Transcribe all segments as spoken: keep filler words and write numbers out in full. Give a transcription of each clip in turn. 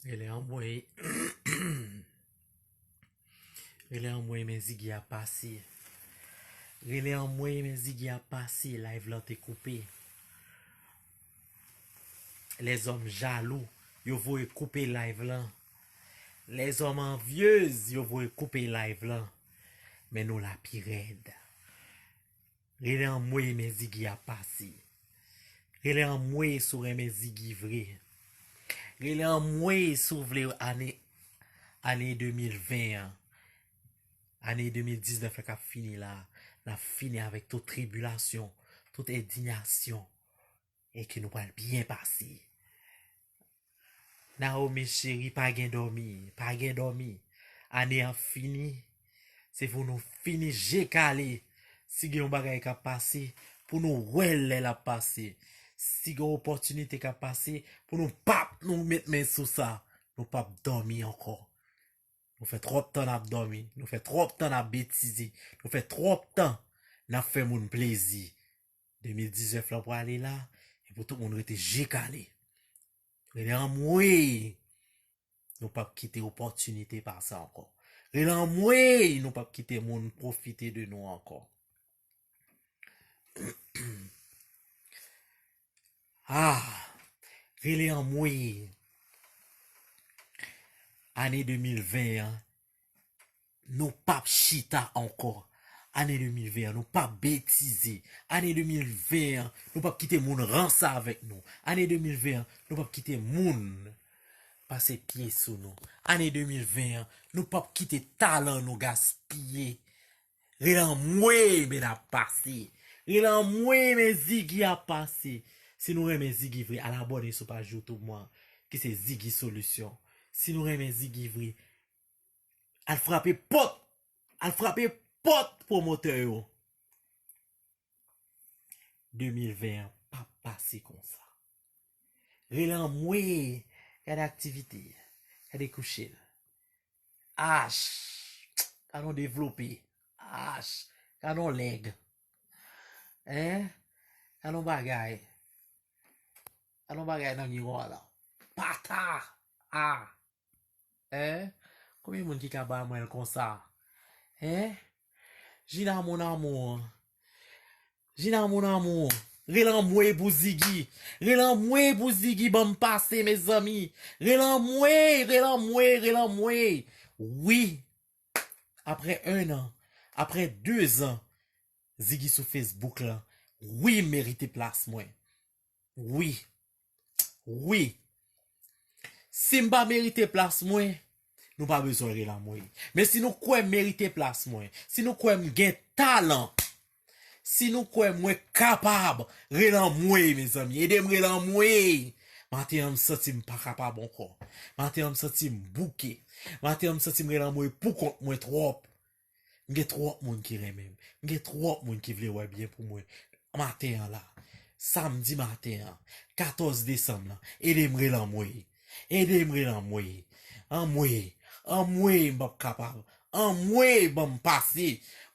Rele anmwey. Rele anmwey, men Ziggy ap pase. Rele anmwey, men Ziggy ap pase. Live lan te koupe. Lèzòm jalou, yo voye koupe live lan. Lèzòm anvyez, yo voye koupe live lan. Men nou la pi rèd. Rele anmwey, men Ziggy ap pase. Rele anmwey si w renmen Ziggy vre. Rele anmwey si w vle ane, ane de mil ven an. Ane de mil diznèf la k ap fini la. N ap fini avèk tout tribilasyon, tout endiyasyon. E ke nou pral byen pase. Naomi cheri, pa gen dòmi, pa gen dòmi. Ane an fini. Se pou nou fini je kale. Si gen yon bagay k ap pase, pou nou wè l lè l ap pase. Si gen yon opòtinite k ap pase, pou nou pap nou met men sou sa. Nou pap dòmi ankò. Nou fè twòp tan n ap dòmi. Nou fè twòp tan n ap betize. Nou fè twòp tan n ap fè moun plezi. De mil diznèf lan pwale la, e pou tout moun rete je kale. Rele anmwey, nou pap kite opòtinite pase ankò. Rele anmwey, nou pap kite moun pwofite de nou ankò. Ah, rele anmwey. Ane de mil ven an, nou pap chita ankò. Ane de mil ven an, nou pap betize. Ane de mil ven an, nou pap kite moun ranse avèk nou. Ane de mil ven an, nou pap kite moun pase pye sou nou. Ane de mil ven an, nou pap kite talan nou gaspiye. Rele anmwey, men n ap pase. Rele anmwey, men Ziggy ap pase. Si nou renmen Ziggy vre, al abòne sou paj YouTube mwen, ki se Ziggy Solution. Si nou renmen Ziggy vre, al frape pòt. Al frape pòt pwomotè yo. De mil ven an pap pase konsa. Rele anmwey, gade aktivite, gade kouche l. Ach, gade yon devlope. Ach, gade yon lèg. Hein? Gade yon bagay. Gade yon bagay nan miwa la. Pata! Ah! Hein? Konbyen moun ki ka ba mwen l konsa? Hein? Jina mon amour. Jina mon amour. Rele anmwey pou Ziggy. Rele anmwey pou Ziggy, ban m pase, mezanmi. Rele anmwey, rele anmwey, rele anmwey. Wi. Apre en an, apre de zan, Ziggy sou Facebook lan. Wi, m merite plas mwen. Wi. Wi. Si m pa merite plas mwen, nou pa bezwen rele anmwey. Men si nou kwè m merite plas mwen, si nou kwè m gen talan, si nou kwè mwen kapab, rele anmwey, mezanmi. Ede m rele anmwey. Maten an, m santi m pa kapab ankò. Maten an, m santi m bouke. Maten an, m santi m rele anmwey pou kont mwen twòp. M gen twòp moun ki renmen m. M gen twòp moun ki vle wè byen pou mwen. Maten an la, samdi maten an, katòz desanm lan, ede m rele anmwey. Ede m rele anmwey. Anmwey, anmwey, m p ap kapab. Anmwey, ban m pase.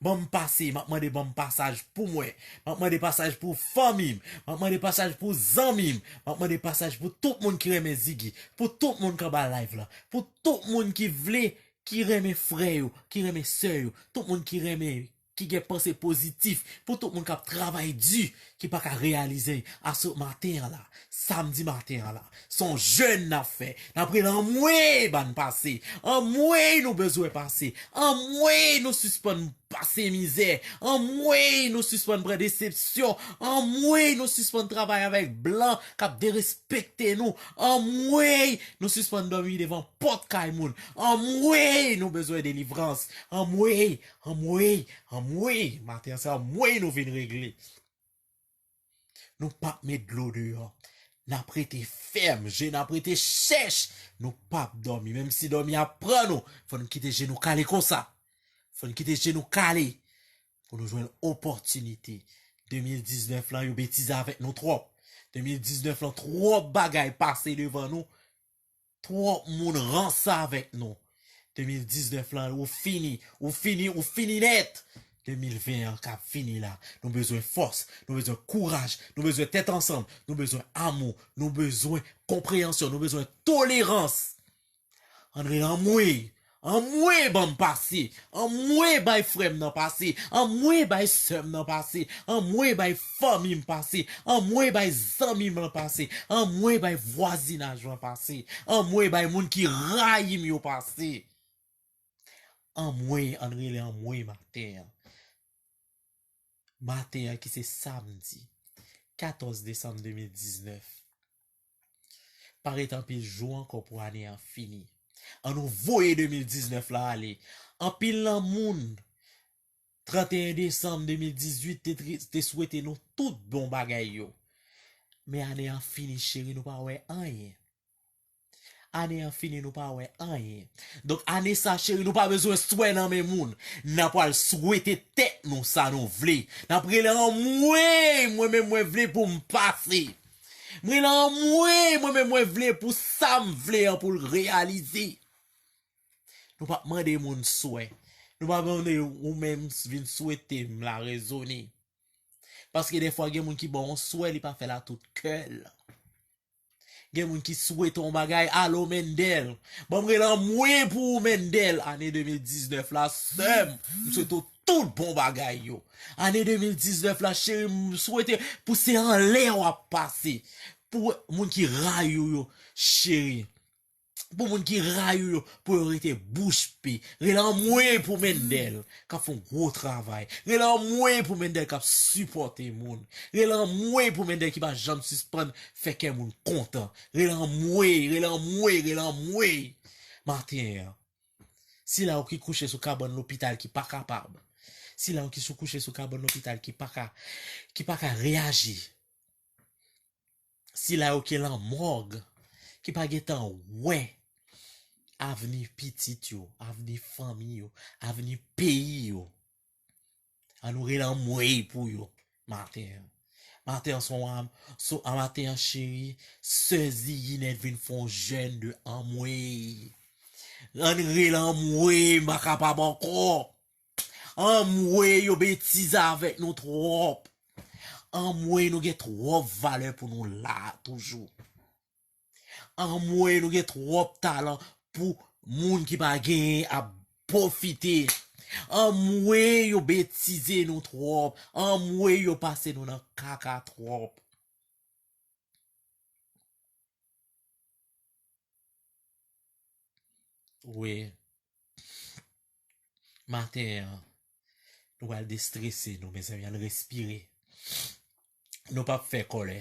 Ban m pase. M ap mande ban m pasaj pou mwen. M ap mande pasaj pou fanmi m. M ap mande pasaj pou zanmi m. M ap mande pasaj pou tout moun ki renmen Ziggy. Pou tout moun k anba live la. Pou tout moun ki vle ki renmen frè yo, ki renmen sè yo, tout moun ki renmen, ki gen panse pozitif, pou tout moun k ap travay di, ki pa ka reyalize aswè maten an la, samdi maten an la. Se yon jèn n ap fè. N ap rele anmwey, ban n pase. Anmwey, nou bezwen pase. Anmwey, nou sispann pase mizè. Anmwey, nou sispann pran desepsyon. Anmwey, nou sispann travay avèk blan k ap derespekte nou. Anmwey, nou sispann dòmi devan pòt kay moun. Anmwey, nou bezwen delivrans. Anmwey, anmwey, anmwey. Maten an, se anmwey nou vin regle. Nou p ap met dlo deyò. N ap rete fèm, je n ap rete chèch. Nou p ap dòmi. Menm si dòmi ap pran nou, fò n kite je nou kale konsa. Fò n kite je nou kale pou nou jwenn opòtinite. De mil diznèf lan, yo betize avèk nou twòp. De mil diznèf lan, twòp bagay pase devan nou. Twòp moun ranse avèk nou. De mil diznèf lan, ou fini, ou fini, ou fini nèt. De mil ven an k ap fini la, nou bezwen fòs, nou bezwen kouraj, nou bezwen tèt ansanm, nou bezwen amou, nou bezwen konpreyansyon, nou bezwen tolerans. Ann rele anmwey. Anmwey ban m pase. Anmwey bay frè m nan pase. Anmwey bay sè m nan pase. Anmwey bay fanmi m pase. Anmwey bay zanmi m nan pase. Anmwey bay vwazinaj lan pase. Anmwey bay moun ki rayi m yo pase. Anmwey, ann rele anmwey maten an. Maten an ki se samdi katòz desanm de mil diznèf. Pa ret anpil jou ankò pou ane an fini. Ann nou voye de mil diznèf la ale. Anpil nan moun, tranteyen desanm de mil dizuit te, tri- te swete nou tout bon bagay yo. Men ane an fini, cheri, nou pa wè anyen. Ane an fini, nou pa wè anyen. Donk, ane sa, cheri, nou pa bezwen swè nan men moun. N a pral swete tèt nou sa nou vle. N ap rele anmwey, mwen menm mwen vle pou m pase. M rele anmwey, mwen menm mwen vle pou sa m vle an pou l reyalize. Nou p ap mande moun swè. Nou p ap mande ou menm vin swete m la rezone. Paske defwa gen moun ki ba w yon swè, li pa fè l a tout kè l. Gen moun ki swete yon bagay, alo Mendel. Ban m rele anmwey pou ou Mendel. Ane de mil diznèf la, sè m, m swete w tout bon bagay yo. Ane de mil diznèf la, cheri, m swete pou se anlè w ap pase. Pou moun ki rayi w yo, cheri. Pou moun ki rayi w yo, pou yo rete bouch be. Rele anmwey pou Mendel k ap fè yon gwo travay. Rele anmwey pou Mendel k ap sipòte moun. Rele anmwey pou Mendel ki pa janm sispann fè kè moun kontan. Rele anmwey, rele anmwey, rele anmwey. Maten an, sila yo ki kouche sou kabann lopital ki pa kapab. Sila yo ki sou kouche sou kabann lopital ki pa ka, ki pa ka reyaji. Sila yo ki lan mòg, ki pa gentan wè avni pitit yo, avni fanmi yo, avni peyi yo. Ann nou rele anmwey pou yo maten an. Maten an, se yon, se yon maten an, cheri, sè Ziyinèt vin fè yon jèn de anmwey. Ann rele anmwey, m pa kapab ankò. Anmwey, yo betize avèk nou twòp. Anmwey, nou gen twòp valè pou nou la toujou. Anmwey, nou gen twòp talan pou moun ki pa genyen ap pwofite. Anmwey, yo betize nou twòp. Anmwey, yo pase nou nan kaka twòp. Wi. Maten an, nou pral destrese nou, mezanmi, ann respire. Nou p ap fè kòlè.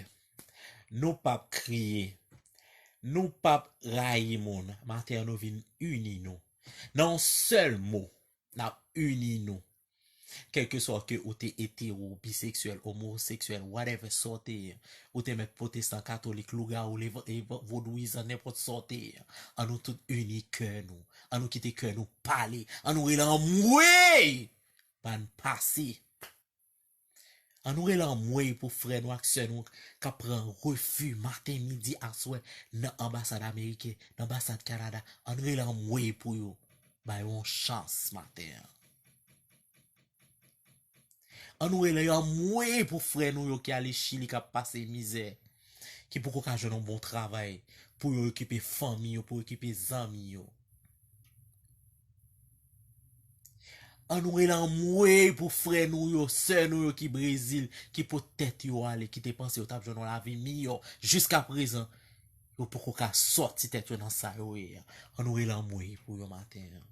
Nou p ap kriye. Nou p ap rayi moun. Maten an, nou vin ini nou. Nan yon sèl mo, n ap ini nou. Kèlkeswa ke ou te etero, biseksyèl, omoseksyèl, whatever sa w te ye, ou te mèt pwotestan, katolik, lougawou, leva- eva- vodouyizan, nenpòt sa w te ye, ann nou tout ini kè nou. Ann nou kite kè nou pale. Ann nou rele anmwey! Ban n pase. Ann nou rele anmwey pou frè nou ak sè nou k ap pran refi maten, midi, aswè nan anbasad ameriken, nan anbasad Kanada. Ann rele anmwey pou yo. Ba yo yon chans maten an. Ann nou rele anmwey pou frè nou yo ki ale Chili, k ap pase mizè, ki poko ka jwenn yon bon travay pou yo okipe fanmi yo, pou yo okipe zanmi yo. Ann nou rele anmwey pou frè nou yo, sè nou yo ki Brezil, ki pot tèt yo ale, ki te panse yo t ap jwenn yon lavi miyò. Jiskaprezan, yo poko ka sòti tèt yo nan sa yo ye a. Ann nou rele anmwey pou yo maten an.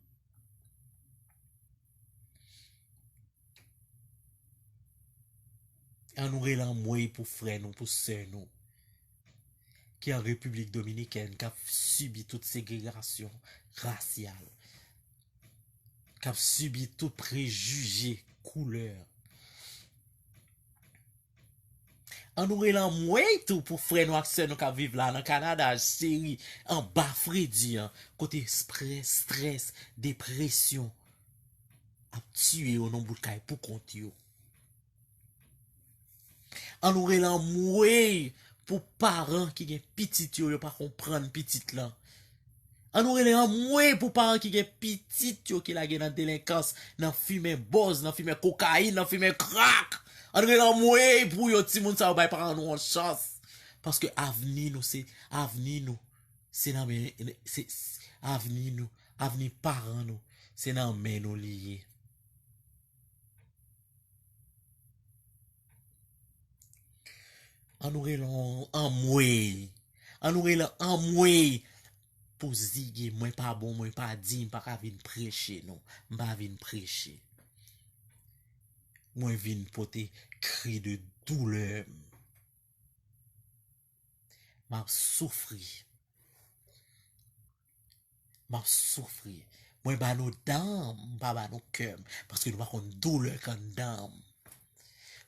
Ann nou rele anmwey pou frè nou, pou sè nou ki an Repiblik Dominikèn, k ap sibi tout segregasyon rasyal, k ap sibi tout prejije koulè. Ann nou rele anmwey tou pou frè nou ak sè nou k ap viv la nan Kanada, cheri, anba fredi an, kote strès, strès, depresyon ap tiye yo nan bout kay pou kont yo. Ann nou rele anmwey pou paran ki gen pitit yo, yo pa konprann pitit lan. Ann nou rele anmwey pou paran ki gen pitit yo ki lage nan delenkans, nan fimen bòz, nan fimen kokayin, nan fimen krak. Ann rele anmwey pou yo, timoun sa yo bay paran nou yon chans. Paske avni nou se avni nou. Se nan men, se, se, avni nou, avni paran nou, se nan men nou li ye. An nou rele anmwey. An nou rele anmwey. Pou zige, mwen pa bon, mwen pa diy, m pa ka vin preche, non. M pa vin preche. Mwen vin pote kri de doulè m. M ap soufri. M ap soufri. Mwen ba nou dan m, m pa ba nou kè m. Paske nou pa konn doulè k anndan m.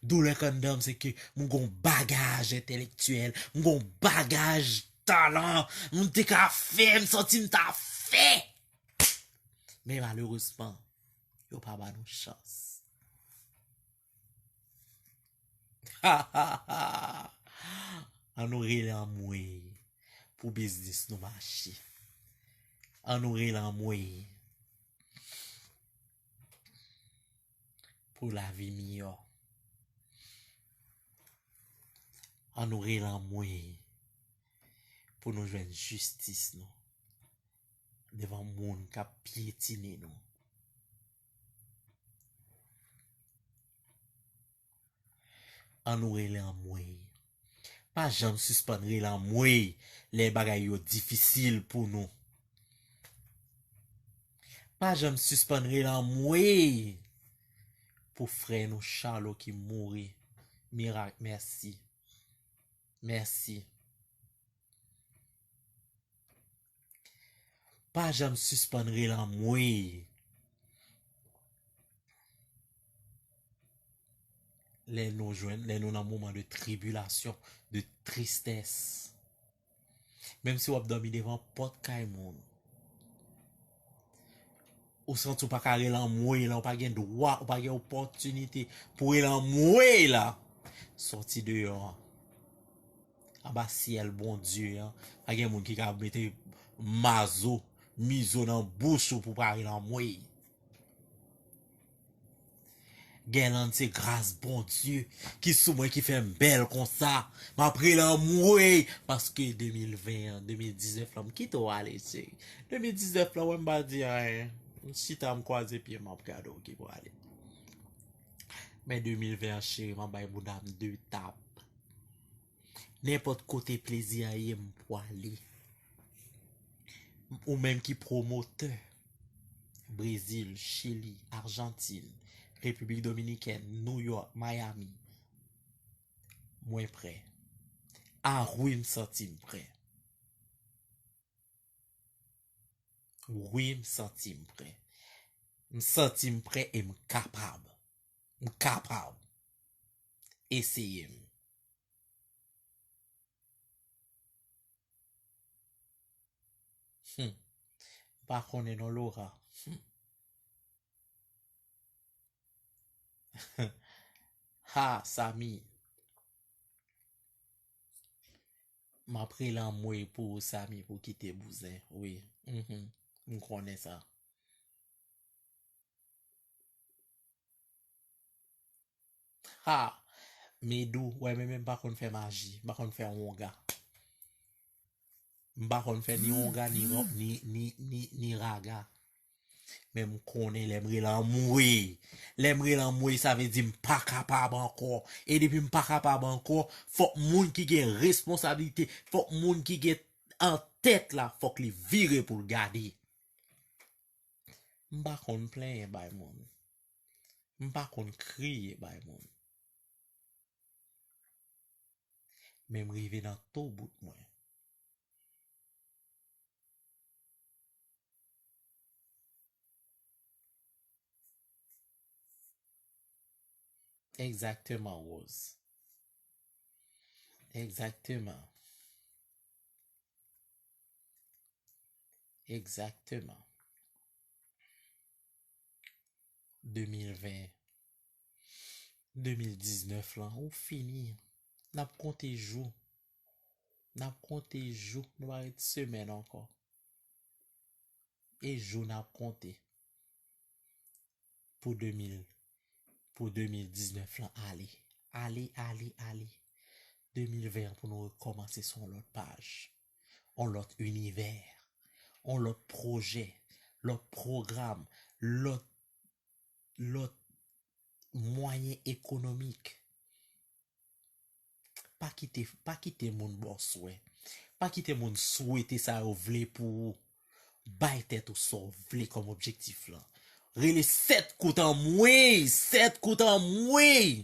Doulè k anndan m, se ke m gon bagaj entèlektyèl, m gon bagaj talan, m te ka fè, m santi m ta fè. Men malerezman, yo pa ba nou chans. An nou rele anmwey pou biznis nou mache. An nou rele anmwey pou lavi miyò. An nou rele anmwey pou nou jwenn jistis nou devan moun k ap pyetine nou. An nou rele anmwey. Pa janm sispann rele anmwey lè bagay yo difisil pou nou. Pa janm sispann rele anmwey pou frè nou Chalo ki mouri. Mirak, mèsi. Mèsi. Pa janm sispann rele anmwey. Lè nou jwenn, lè nou nan moman de tribilasyon, de tristès. Menm si w ap dòmi devan pòt kay moun, ou santi w pa ka rele anmwey la, ou pa gen dwa, ou pa gen opòtinite pou rele anmwey la, sòti deyò an. Anba syèl Bondye an, pa gen moun ki ka mete mazo, mizo nan bouch ou pou pa rele anmwey. Gèland, se gras Bondye ki sou mwen, ki fè m bèl konsa. M ap rele anmwey, paske de mil ven an, de mil diznèf lan, m kite w ale, cheri. De mil diznèf lan, wè m pa di anyen. M chita, m kwaze pye m, m ap gade w ki prale. Men de mil ven an, cheri, m ap bay bouda m de tap. Nenpòt kote plezi a ye, m pwale. Ou menm ki pwomotè, Brezil, Chili, Ajantin, Repiblik Dominikèn, New York, Miami, mwen prè. A wi, m santi m prè. Wi, m santi m prè. M santi m prè e m kapab. M kapab. Eseye m. Hmm. M pa konnen non, Laura. Hmm. Ha, Samy. M ap rele anmwey pou ou, Samy, pou kite bouzen. Wi. Mhm. M konnen sa. Ha! Medou, wè, men, men m pa konn fè maji, m pa konn fè wonga. M pa konn fè ni wonga, ni, ni, ni, ni, ni raga. Men m konnen lè m rele anmwey. Lè m rele anmwey, sa vle di m pa kapab ankò. E depi m pa kapab ankò, fòk moun ki gen responsablite, fòk moun ki gen an tèt la, fòk li vire pou l gade. M pa konn plenyen bay moun. M pa konn kriye bay moun. Men m rive nan to bout mwen. Egzakteman, Rose. Egzakteman. Egzakteman. De mil ven, de mil diznèf lan, ou fini. N ap konte jou. N ap konte jou. Nou pa ret semèn ankò. E jou n ap konte pou de mil, pou de mil diznèf lan ale. Ale, ale, ale. De mil ven an pou nou rekòmanse sou yon lòt paj. yon lòt inivè, yon lòt pwojè, lòt pwogram, lòt, lòt mwayen ekonomik. Pa kite, pa kite moun ba w swè. Pa kite moun swete sa yo vle pou ou. Bay tèt ou sa w vle kòm objektif lan. Rele sèt kout anmwey, sèt kout anmwey.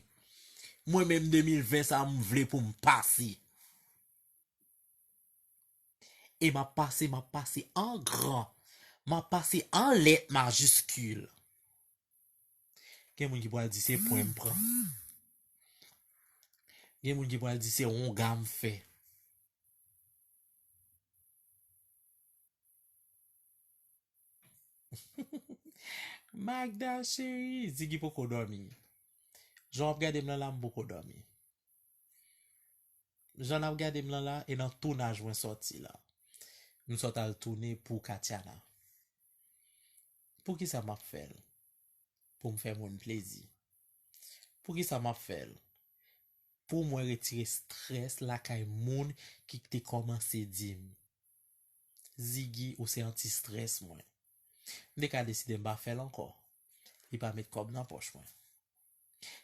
Mwen menm de mil ven sa m vle pou m pase. E m ap pase, m ap pase an gran. M ap pase an lèt majiskil. Gen moun ki pral di se pwen m pran. Gen moun ki pral di se wonga m fè. Magda cheri, Ziggy poko dòmi. Jan w ap gade m lan la, m poko dòmi. Jan n ap gade m lan la, e nan tounaj mwen sòti la. M sot al tounen pou Katiana. Poukisa m ap fè l? Pou m fè moun plezi. Poukisa m ap fè l? Pou mwen retire strès lakay moun ki te kòmanse di m, Ziggy, ou se anti-strès mwen. M te ka deside m pa fè l ankò. Li pa met kòb nan pòch mwen.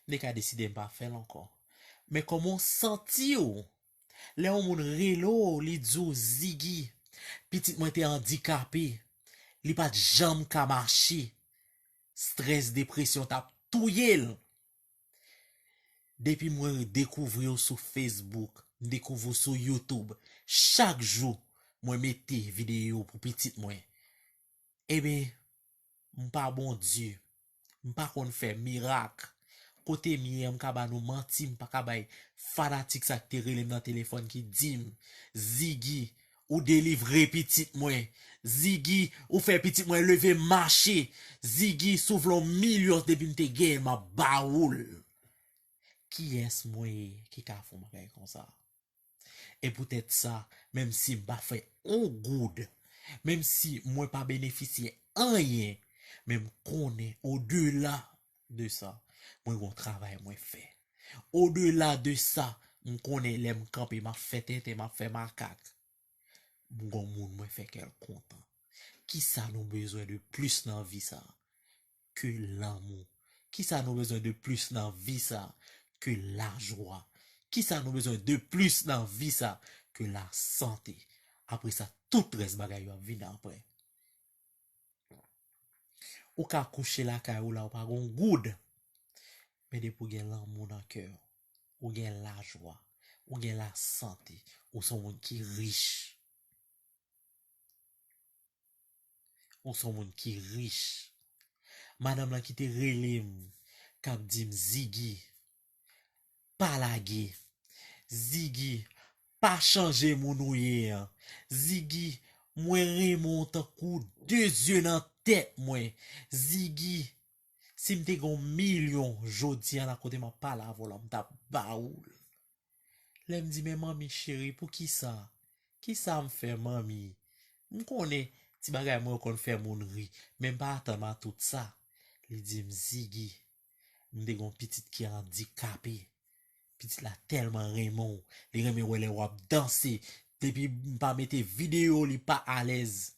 M te ka deside m pa fè l ankò. Men kòman w santi w lè yon moun rele w, li di w, Ziggy, pitit mwen te andikape, li pa t janm ka mache, strès, depresyon t ap touye l. Depi mwen dekouvri w sou Facebook, m dekouvri w sou YouTube, chak jou mwen mete videyo pou pitit mwen. Ebyen, m pa Bondye. M pa konn fè mirak. Kote m ye an, m ka ba nou manti, m pa ka bay fanatik sa ki te rele m nan telefòn ki di m, Ziggy, ou delivre pitit mwen. Ziggy, ou fè pitit mwen leve mache. Ziggy, si w vle yon milyon depi m te genyen l, m ap ba ou l. Kiyès mwen ye ki ka fè yon bagay konsa? E poutèt sa, menm si m pa fè on goud, menm si mwen pa benefisye anyen, men m konnen odela de sa, mwen gon travay mwen fè. Odela de sa, m konnen lè m kanpe, m ap fè tenten, m ap fè makak. M gon moun mwen fè kè l kontan. Kisa nou bezwen de plis nan vi sa? Ke lanmou. Kisa nou bezwen de plis nan vi sa ke lajwa? Kisa nou bezwen de plis nan vi sa ke lasante? Apre sa, tout rès bagay yo ap vini apre. Ou ka kouche lakay ou la, ou pa gon goud. Men depi w gen lanmou nan kè w, ou gen lajwa, ou gen lasante, ou se yon moun ki rich. Ou se yon moun ki rich. Madanm lan ki te rele m, k ap di m, Ziggy, pa lage. Ziggy, pa chanje moun ou ye an. Ziggy, mwen renmen w tankou de zye nan tèt mwen. Ziggy, si m te gen yon milyon jodi a la kote m ap pale avè w la, m t ap ba ou l. Lè m di, men manmi cheri, poukisa? Kisa m fè, manmi? M konnen ti bagay mwen yo konn fè moun ri, men m pa atann a tout sa. Li di m, Ziggy, m te gen yon pitit ki andikape. Pitit la tèlman renmen w, li renmen wè lè w ap danse. Depi m pa mete videyo, li pa alèz.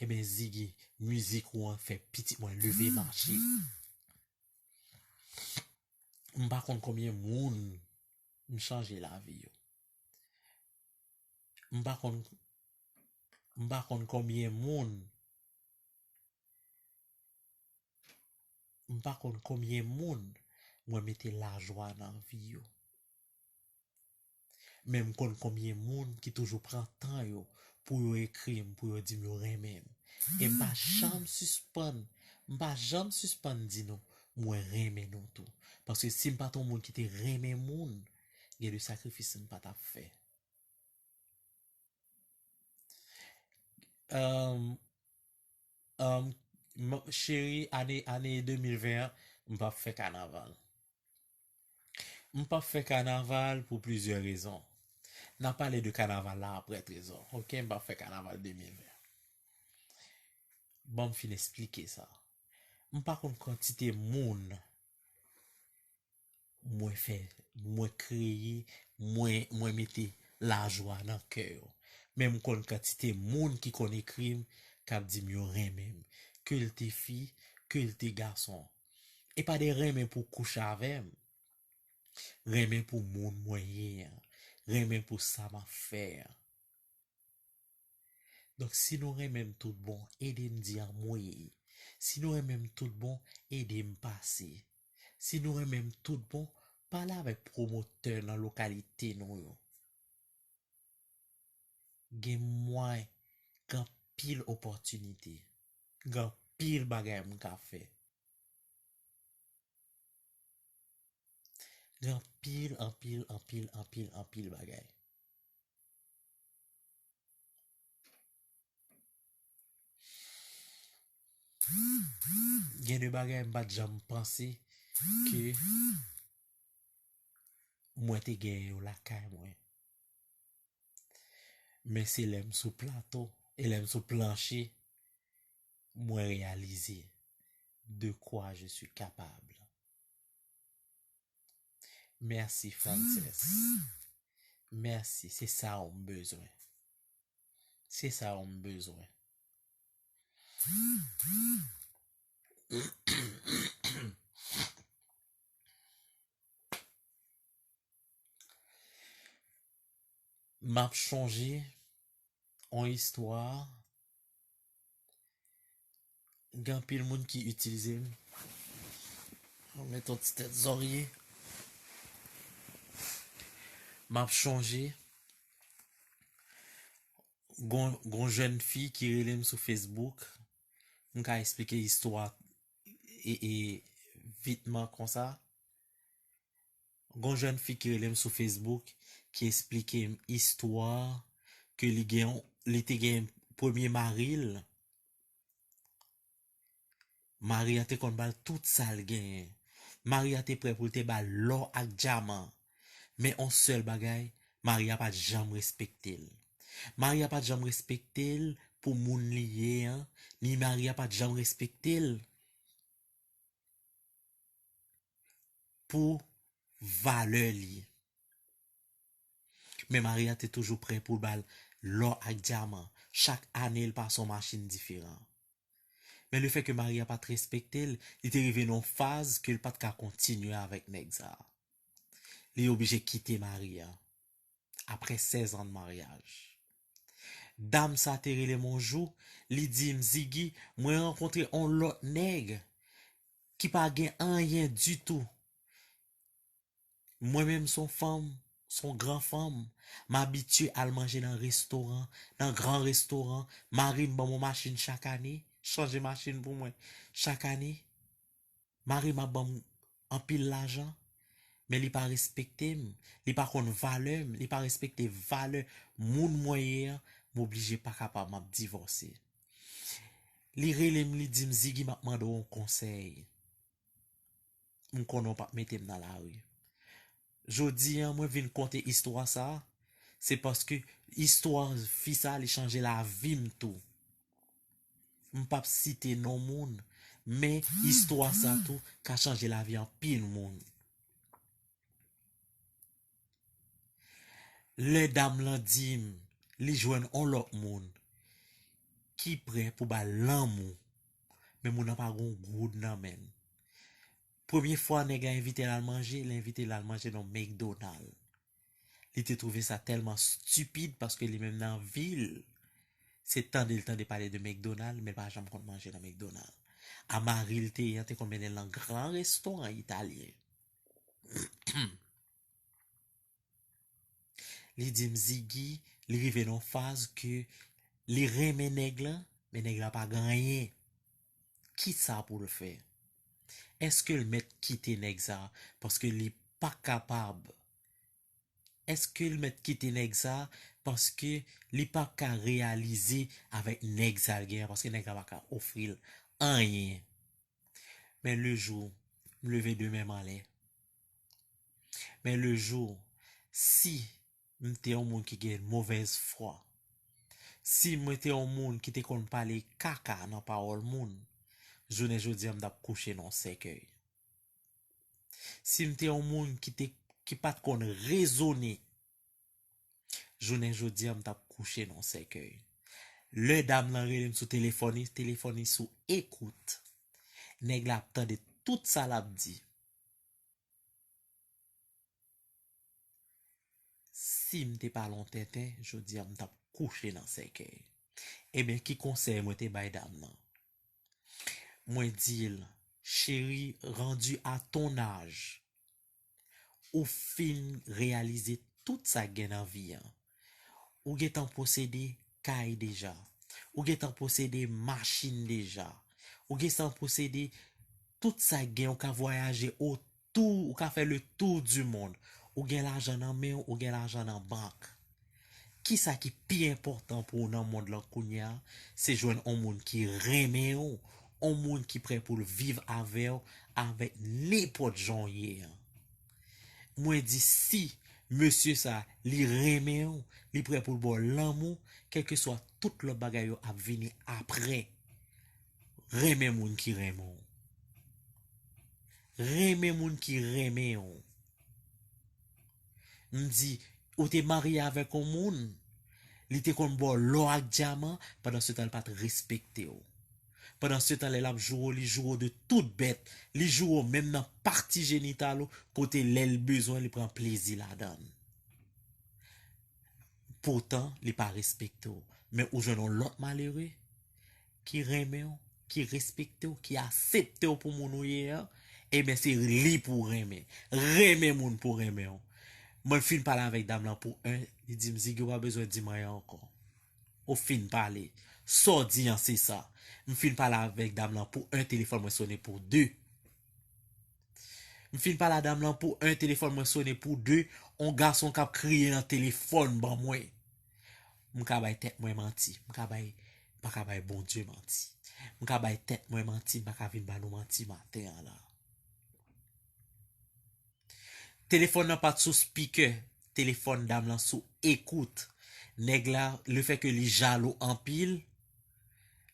Ebyen, Ziggy, mizik ou an fè pitit mwen leve mache. M pa konn konbyen moun m chanje lavi yo. M pa konn, m pa konn konbyen moun, m pa konn konbyen moun mwen mete lajwa nan vi yo. Men m konn konbyen moun ki toujou pran tan yo pou yo ekri m, pou yo di m yo renmen m. E m pa janm sispann, m pa janm sispann di nou, mwen renmen nou tou. Paske si m pa t yon moun ki te renmen moun, gen de sakrifis m pa t ap fè. Um, um, m-, cheri, ane, ane de mil ven an, m p ap fè kanaval. M p ap fè kanaval pou plizyè rezon. N a pale de kanaval la apre, Trezò. Oke, m p ap fè kanaval de mil ven. Ban m fin esplike sa. M pa konn kantite moun mwen fè, mwen kreye, mwen, mwen mete lajwa nan kè yo. Men m konn kantite moun ki konn ekri m, k ap di m yo renmen m. Ke l te fi, ke l te gason. E pa de renmen pou kouche avè m. Renmen pou moun mwen ye an. Renmen pou sa m ap fè an. Donk, si nou renmen m tout bon, ede m di anmwey. Si nou renmen m tout bon, ede m pase. Si nou renmen m tout bon, pale avèk pwomotè nan lokalite nou yo. Gen mwayen, gen anpil opòtinite, gen anpil bagay m ka fè. Gen anpil, anpil, anpil, anpil, anpil bagay. Gen de bagay m pa t janm panse ke mwen te gen yo lakay mwen. Men se lè m sou plato e lè m sou planche, mwen reyalize de quoi je suis capable. Mèsi, Frances. Mèsi, se sa w m bezwen. Se sa w m bezwen. M ap chonje yon istwa. Gen anpil moun ki itilize m. Mwen met yon ti tèt zòrye. M ap chonje. Gon, gon jèn fi ki rele m sou Facebook. M ka eksplike istwa e, e vitman konsa. Gon jèn fi ki rele m sou Facebook, ki eksplike m istwa ke li gen, li te gen premye mari l. Mari a te konn ba l tout sa l genyen. Mari a te prè pou l te ba l lò ak dyaman. Men on sèl bagay, mari a pa t janm respekte l. Mari a pa t janm respekte l pou moun li ye an, ni mari a pa t janm respekte l pou valè li. Men mari a te toujou prè pou l ba l lò ak dyaman. Chak ane, l pase yon machin diferan. Men lefètke mari a pa t respekte l, li te rive nan yon faz ke l pa t ka kontinye avèk nèg sa a. Li oblije kite mari a. Apre sèz an de maryaj. Dam sa te rele m yon jou, li di m, Ziggy, mwen rankontre yon lòt nèg ki pa gen anyen ditou. Mwen menm s on fanm, s on gran fanm, m abitye al manje nan restoran, nan gran restoran, mari m ban m yon machin chak ane, chanje machin pou mwen chak ane. Mari m ap ban m anpil lajan, men li pa respekte m, li pa konn valè m, li pa respekte valè moun mwen ye an, m oblije pa kapab, m ap divòse. Li rele m, li di m, Ziggy, m ap mande w yon konsèy. M konnen w p ap mete m nan lari. Jodi a, mwen vin konte istwa sa a, se paske istwa fi sa a, li chanje lavi m tou. M p ap site non moun, men istwa sa tou ka chanje lavi anpil moun. Lè dam lan di m li jwenn on lòt moun ki prè pou ba l lanmou, men moun nan pa gon goud nan men l. Premye fwa nèg la envite l al manje, l envite l al manje nan McDonald. Li te twouve sa tèlman stipid paske li menm nan vi l, se tande l tande pale de McDonald, men l pa janm konn manje nan McDonald. A mari l te ye an te konn mennen l nan gran restoran italyen. Li di m, Ziggy, li rive nan yon faz ke li renmen nèg lan, men nèg la pa gen anyen. Kisa pou l fè? Èske l mèt kite nèg sa a paske li pa kapab? Èske l mèt kite nèg sa a paske li pa ka reyalize avèk nèg sa l genyen, paske nèg la pa ka ofri l anyen? Men le jou m leve de men m anlè. Men le jou, si m te yon moun ki gen movèz fwa, si mwen te yon moun ki te konn pale kaka nan pawòl moun, jounen jodi a m t ap kouche nan yon sèkèy. Si m te yon moun ki te, ki pa t konn rezone, jounen jodi a m t ap kouche nan sèkèy. Lè dam lan rele m sou telefòn li, telefòn li sou ekout. Nèg la ap tande tout sa l ap di. Si m te pale yon tenten, jodi a m t ap kouche nan sèkèy. Ebyen, ki konsèy mwen te bay dam lan? Mwen di l, cheri, rendu à ton âge, ou fin reyalize tout sa k gen nan vi an. Ou gentan posede kay deja. Ou gentan posede machin deja. Ou gentan posede tout sa k gen, ou ka vwayaje otou, ou ka fè le tour du monde. Ou gen lajan nan men w, ou gen lajan nan bank. Kisa ki pi enpòtan pou ou nan mond lan kounye a? Se jwenn on moun ki renmen w, on moun ki prè pou l viv avè w, avèk nenpòt jan w ye an. Mwen di si mesye sa, li renmen w, li prè pou l ba w lanmou, kèlkeswa tout lòt bagay yo ap vini apre. Renmen moun ki renmen w. Renmen moun ki renmen w. M di, ou te marye avèk yon moun, li te konn ba w lò ak dyaman, pandan se tan li pa t respekte w. Pandan se tan lè l ap joure w, li joure w de tout bèt, li joure w menm nan pati jenital ou, kote lè l bezwen, li pran plezi ladan l. Poutan, li pa respekte w. Men ou jwenn yon lòt malere ki renmen w, ki respekte w, ki aksepte w pou moun ou ye an, ebyen se li pou w renmen. Renmen moun pou renmen w. Mwen fin pale avèk dam lan pou en, li di m, Ziggy, ou pa bezwen di m anyen ankò. Ou fin pale. Sa w di an se sa. M fin pale avèk dam lan pou en, telefòn mwen sonnen pou de. M fin pale a dam lan pou en, telefòn mwen sonnen pou de, on gason k ap kriye nan telefòn ban mwen. M ka bay tèt mwen manti, m ka bay, m pa ka bay Bondye manti. M ka bay tèt mwen manti, m pa ka vin ba nou manti maten an la. Telefòn nan pa t sou spikè, telefòn dam lan sou ekout. Nèg la, le fè ke li jalou anpil,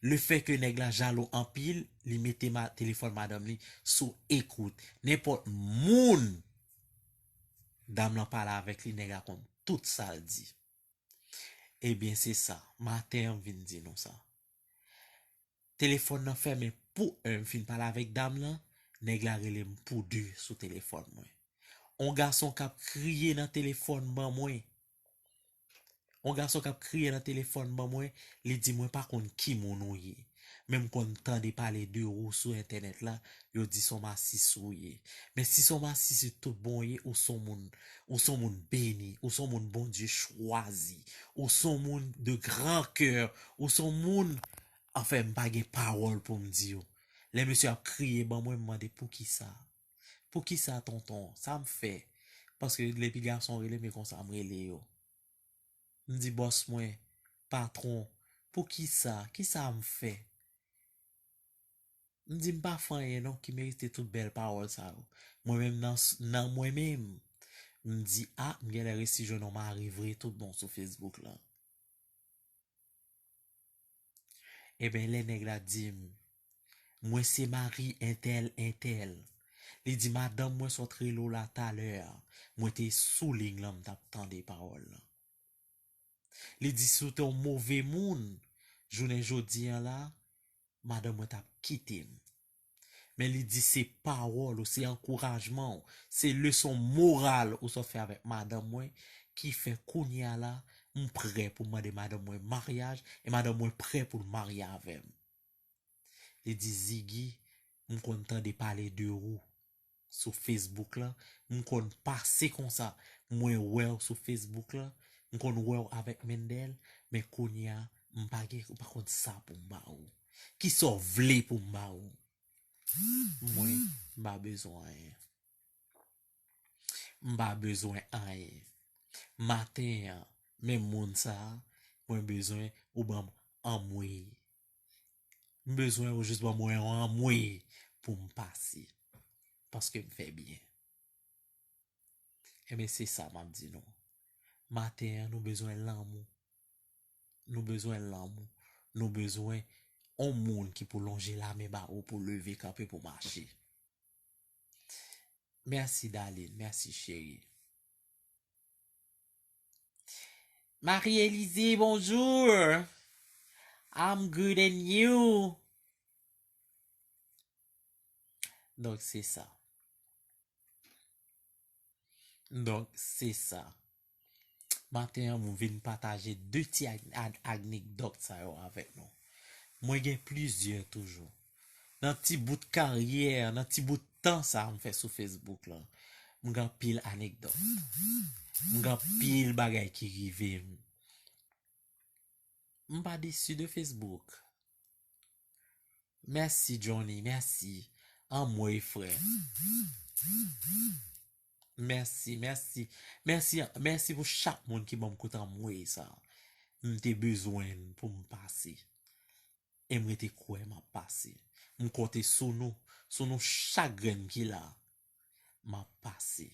le fè ke nèg la jalou anpil, li mete ma, telefòn madanm li sou ekout. Nenpòt moun dam lan pale avèk li, nèg la konn tout sa l di. Ebyen, se sa. Maten an, m vin di nou sa. Telefòn nan fèmen pou en, m fin pale avèk dam lan, nèg la rele m pou de sou telefòn mwen. On gason k ap kriye nan telefòn ban mwen. On gason k ap kriye nan telefòn ban mwen, li di mwen pa konn ki moun ou ye. Men m konn tande pale de ou sou entènèt la, yo di se on masis ou ye. Men si se on masis tout bon w ye, ou se on moun, ou se on moun beni, ou se on moun Bondye chwazi, ou se on moun de gran kè, ou se on moun, anfen, m pa gen pawòl pou m di w. Lè mesye ap kriye ban mwen, m mande poukisa? Poukisa, tonton? Sa m fè? Paske depi gason rele m, e konsa m rele yo. M di bòs mwen, patwon, poukisa? Kisa m fè? M di m pa fè anyen non ki merite tout bèl pawòl sa yo. Mwen menm nan, nan mwen menm, m di a, m genlè resi jwenn yon mari vre tout bon sou Facebook lan. Ebyen, lè nèg la di m, mwen se mari entèl, entèl. Li di, madanm mwen sot rele w la talè a. Mwen te sou liy lan, m t ap tande pawòl lan. Li di, si w te yon move moun, jounen jodi an la, madanm mwen t ap kite m. Men li di se pawòl ou, se ankourajman w, se leson moral ou sot fè avèk madanm mwen ki fè kounye a la, m prè pou m mande madanm mwen maryaj e madanm mwen prè pou l marye avè m. Li di, Ziggy, m konn tande pale de ou sou Facebook lan, m konn pase konsa, mwen wè w sou Facebook lan, m konn wè w avèk Mendel, men kounye a, m pa gen, m pa konn sa pou m ba ou. Kisa w vle pou m ba ou? Mwen, m pa bezwen anyen. M pa bezwen anyen. Maten an, men moun sa a, mwen bezwen ou ban m anmwey. M bezwen ou jis ban mwen yon anmwey pou m pase. Paske m fè byen. Ebyen, se sa m ap di nou. Maten an, nou bezwen lanmou. Nou bezwen lanmou. Nou bezwen on moun ki pou lonje lamen ba ou pou leve kanpe pou mache. Mèsi, darling. Mèsi, cheri. Marie Elise, bonjour. I'm good and you? Donk, se sa. Donk, se sa. Maten an, mwen vin pataje de ti ag-, ad-, anekdòt sa yo avèk nou. Mwen gen plizyè toujou. Nan ti bout karyè, nan ti bout tan sa a m fè sou Facebook lan, m gen anpil anekdòt. M gen anpil bagay ki rive m. M pa desi de Facebook. Mèsi, Johnny, mèsi. Anmwey, frè. Mèsi, mèsi. Mèsi, mèsi pou chak moun ki ban m kout anmwey sa. M te bezwen l pou m pase. E m rete kwè m ap pase. M konte sou nou, sou nou chak grenn ki la. M ap pase.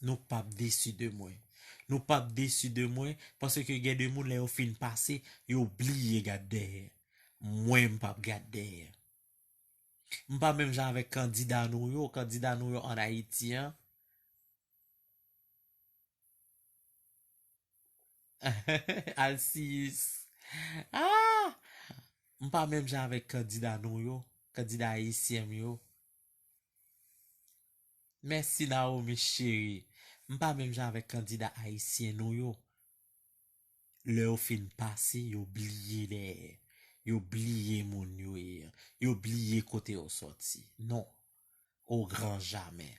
Nou p ap desi de mwen. Nou p ap desi de mwen, paske gen de moun, lè yo fin pase, yo bliye gad dèyè. Mwen, m p ap gad dèyè. M pa menm jan avèk kandida nou yo, kandida nou yo ann Ayiti an. Alsiyis. Ah! M pa menm jan avèk kandida nou yo, kandida ayisyen m yo. Mèsi, Naomi cheri. M pa menm jan avèk kandida ayisyen nou yo. Lè yo fin pase, yo bliye dèyè. Yo bliye moun yo ye. Yo bliye kote yo sòti. Non. Au grand jamais.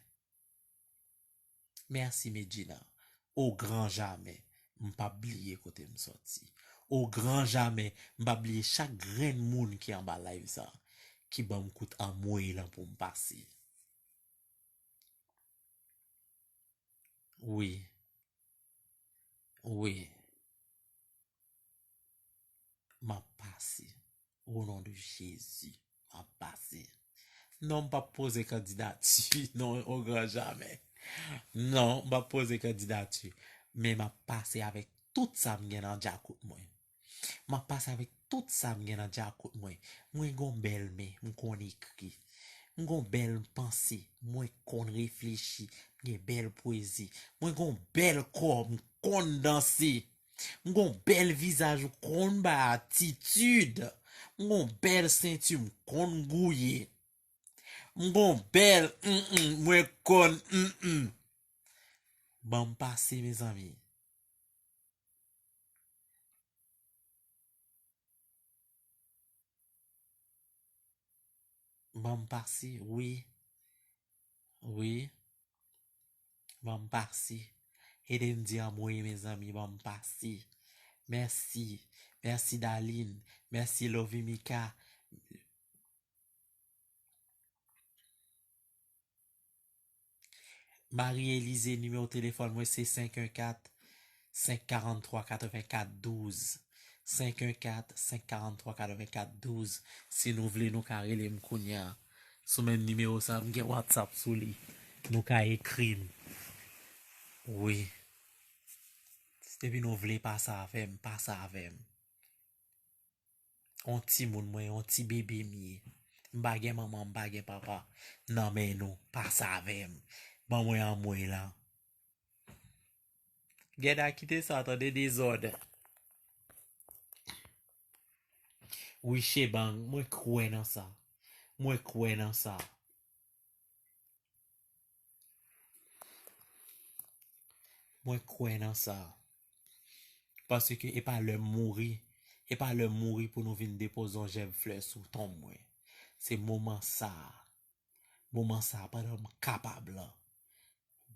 Mèsi, Medjina. Au grand jamais, m p ap bliye kote m sòti. Au grand jamais, m p ap bliye chak grenn moun ki anba live sa, ki ban m kout anmwey lan pou m pase. Wi. Wi. M ap pase. O non de Jezi, m ap pase. Non, m p ap poze kandidati, non, au grand jamais. Non, m p ap poze kandidati. Men m ap pase avèk tout sa m gen nan djakout mwen. M ap pase avèk tout sa m gen nan djakout mwen. Mwen gon bèl men, m konn ekri. M gon bèl panse, mwen konn reflechi. M gen bèl pwezi. Mwen gon bèl kò, m konn danse. M gon bèl vizaj, m konn bay atitid. M gon bèl senti, m konn gouye. M gon bèl, mm, mm, mwen konn, mm, mm. Ban m pase, mezanmi. Ban m pase, wi. Wi. Ban m pase. Ede m di anmwey, mezanmi, ban m pase. Mèsi. Mèsi, Daline. Mèsi, Lovimika. Marie Elise, nimewo telefòn mwen se senk en kat, senk karant twa, katrevenkat douz. Senk en kat, senk karant twa, katrevenkat douz. Si nou vle, nou ka rele m kounye a. Sou menm nimewo sa, m gen WhatsApp sou li. Nou ka ekri m. Wi. Depi nou vle pase avè m, pase avè m. On timoun mwen, on ti bebe m ye. M pa gen manman, m pa gen papa. Nan men nou, pase avè m. Ban mwen anmwey lan. Gèda, kite sa, tande dezòd. Wi, Chebang, mwen kwè nan sa. Mwen kwè nan sa. Mwen kwè nan sa. Paske e pa lè m mouri, e pa lè m mouri pou nou vin depoze yon jèb flè sou tonm mwen. Se moman sa a. Moman sa a, pandan m kapab lan,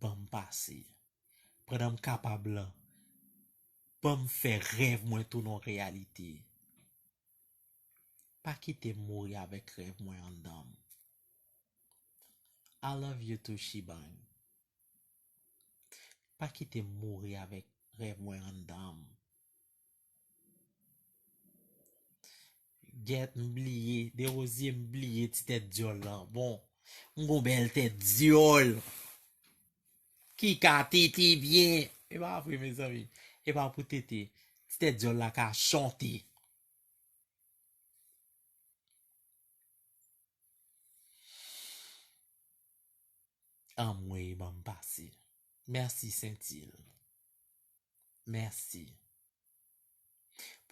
ban m pase. Pandan m kapab lan, ban m fè rèv mwen tounen yon reyalite. Pa kite m mouri avèk rèv mwen anndan m. I love you too, Shebang. Pa kite m mouri avèk rèv mwen anndan m. Gèt, m bliye, Derosier, m bliye ti tèt dyòl lan. Bon, m gon bèl tèt dyòl ki ka tete byen. E pa vre, mezanmi. E pa pou tete. Ti tèt dyòl la ka chante. Anmwey, ban m pase. Mèsi, Sentil. Mèsi.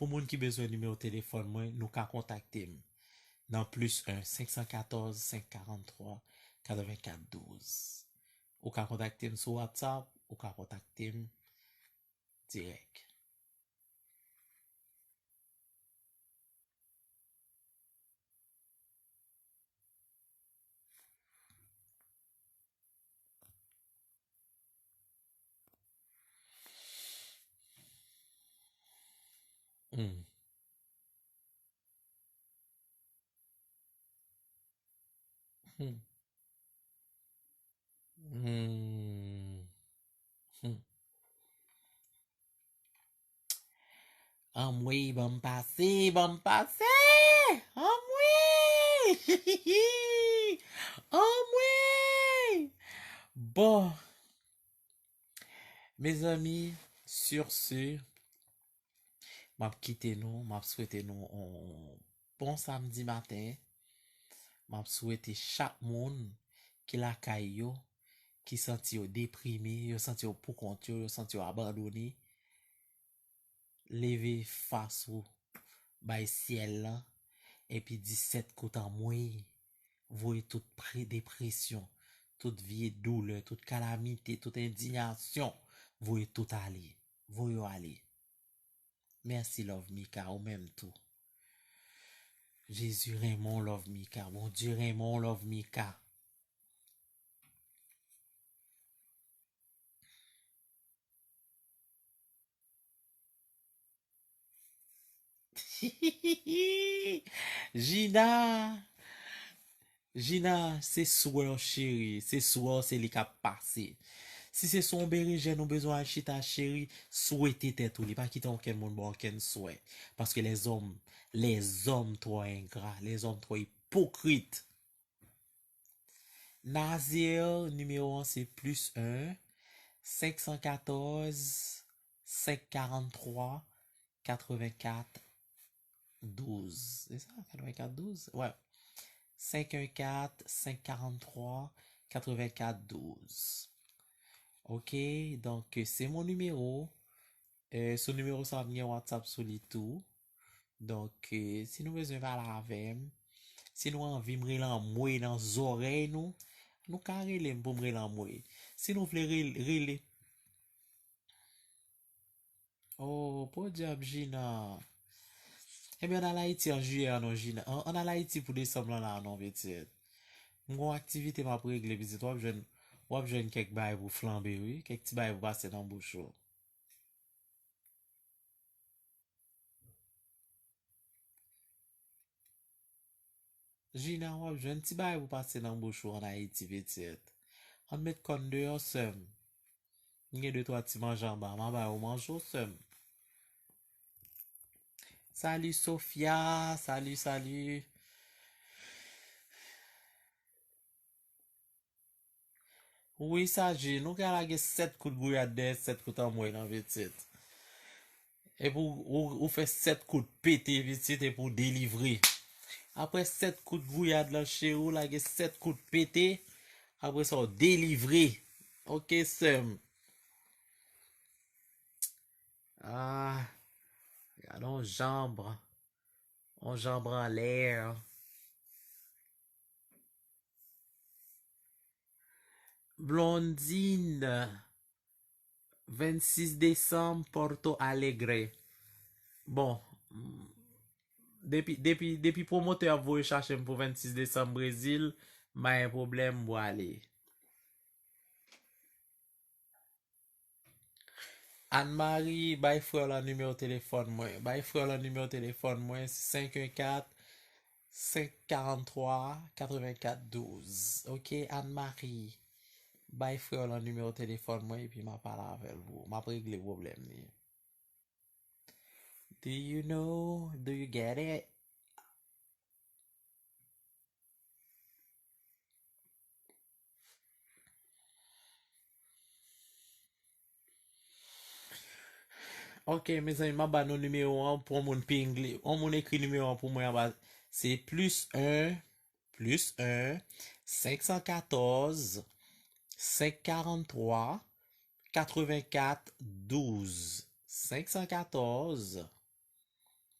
Pou moun ki bezwen nimewo telefòn mwen, nou ka kontakte m nan plis en, senk san katòz, senk karant twa, katrevenkat douz. Ou ka kontakte m sou WhatsApp, ou ka kontakte m dirèk. Hmm. Hmm. Hmm. Hmm. Anmwey, ban m pase, ban m pase! Anmwey! Anmwey! Bon. Mezanmi, sur ce, m ap kite nou, m ap swete nou on bon samdi maten. M ap swete chak moun ki lakay yo, ki santi yo deprime, yo santi yo poukont yo, yo santi yo abandone, leve fas ou bay syèl la, epi di sèt kout anmwey, voye tout pre-, depresyon, tout vye doulè, tout kalamite, tout endiyasyon, voye tout ale, voye yo ale. Mèsi, Love Mika, ou menm tou. Jezi renmen w, Love Mika. Bondye renmen w, Love Mika. Jina! Jina, se swè w, cheri. Se swè w, se li k ap pase. Si se sou yon berejèn ou bezwen al chita, cheri, swete tèt ou li. Pa kite okenn moun ba w okenn swè. Paske lèzòm, lèzòm twò engra, lèzòm twò ipokrit. Nazir, nimewo an se plis en, senk san katòz, senk karant twa, katrevenkat, douz. Se sa, katrevenkat, douz? Wè. Senk en kat, senk karant twa, katrevenkat, douz. Ok, donk, se mon nimewo. E, sou nimewo sa, m gen WhatsApp sou li tou. Donk, e, si nou bezwen pale avè m, si nou anvi m rele anmwey nan zòrèy nou, nou ka rele m pou m rele anmwey. Si nou vle rele, rele. Oh, podyab, Jina. Ebyen, ann al Ayiti an jiyè an non, Jina. Ann, ann al Ayiti pou desanm lan la non, pitit. M gon aktivite m ap regle, pitit. W ap jwenn, w ap jwenn kèk bagay pou flanbe, wi. Kèk ti bagay pou pase nan bouch ou. Jina, w ap jwenn ti bagay pou pase nan bouch ou ann Ayiti, pitit. Ann met kòn deyò, sè m. M gen de twa ti manje anba, m a bay ou manje w, sè m. Salut Sofia, salut, salut. Wi, sa je, nou ka lage sèt kout gouyad dèyè sèt kout anmwey nan pitit. Epi ou, ou, ou fè sèt kout pete pitit epi ou delivre. Apre sèt kout gouyad lan, cheri, ou lage sèt kout pete. Apre sa, ou delivre. Ok, sè m. Ah, gade yon janb. Yon janb anlè. Blondine, vennsis desanm, Porto Alegre. Bon, depi, depi, depi pwomotè ap voye chache m pou vennsis desanm Brezil, m pa gen pwoblèm, m pwale. Anne Marie, bay frè w lan nimewo telefòn mwen. Bay frè w lan nimewo telefòn mwen, se senk en kat, senk karant twa, katrevenkat douz. Ok, Anne Marie. Bay frè w lan nimewo telefòn mwen, epi m a pale avè l pou, m ap regle pwoblèm li. Do you know? Do you get it? Ok, mezanmi, m ap ba nou nimewo an pou yon moun pingle. Yon moun ekri nimewo an pou mwen anba. Se plis en, plis en, senk san katòz, senk karant twa, katrevenkat, douz. Senk san katòz,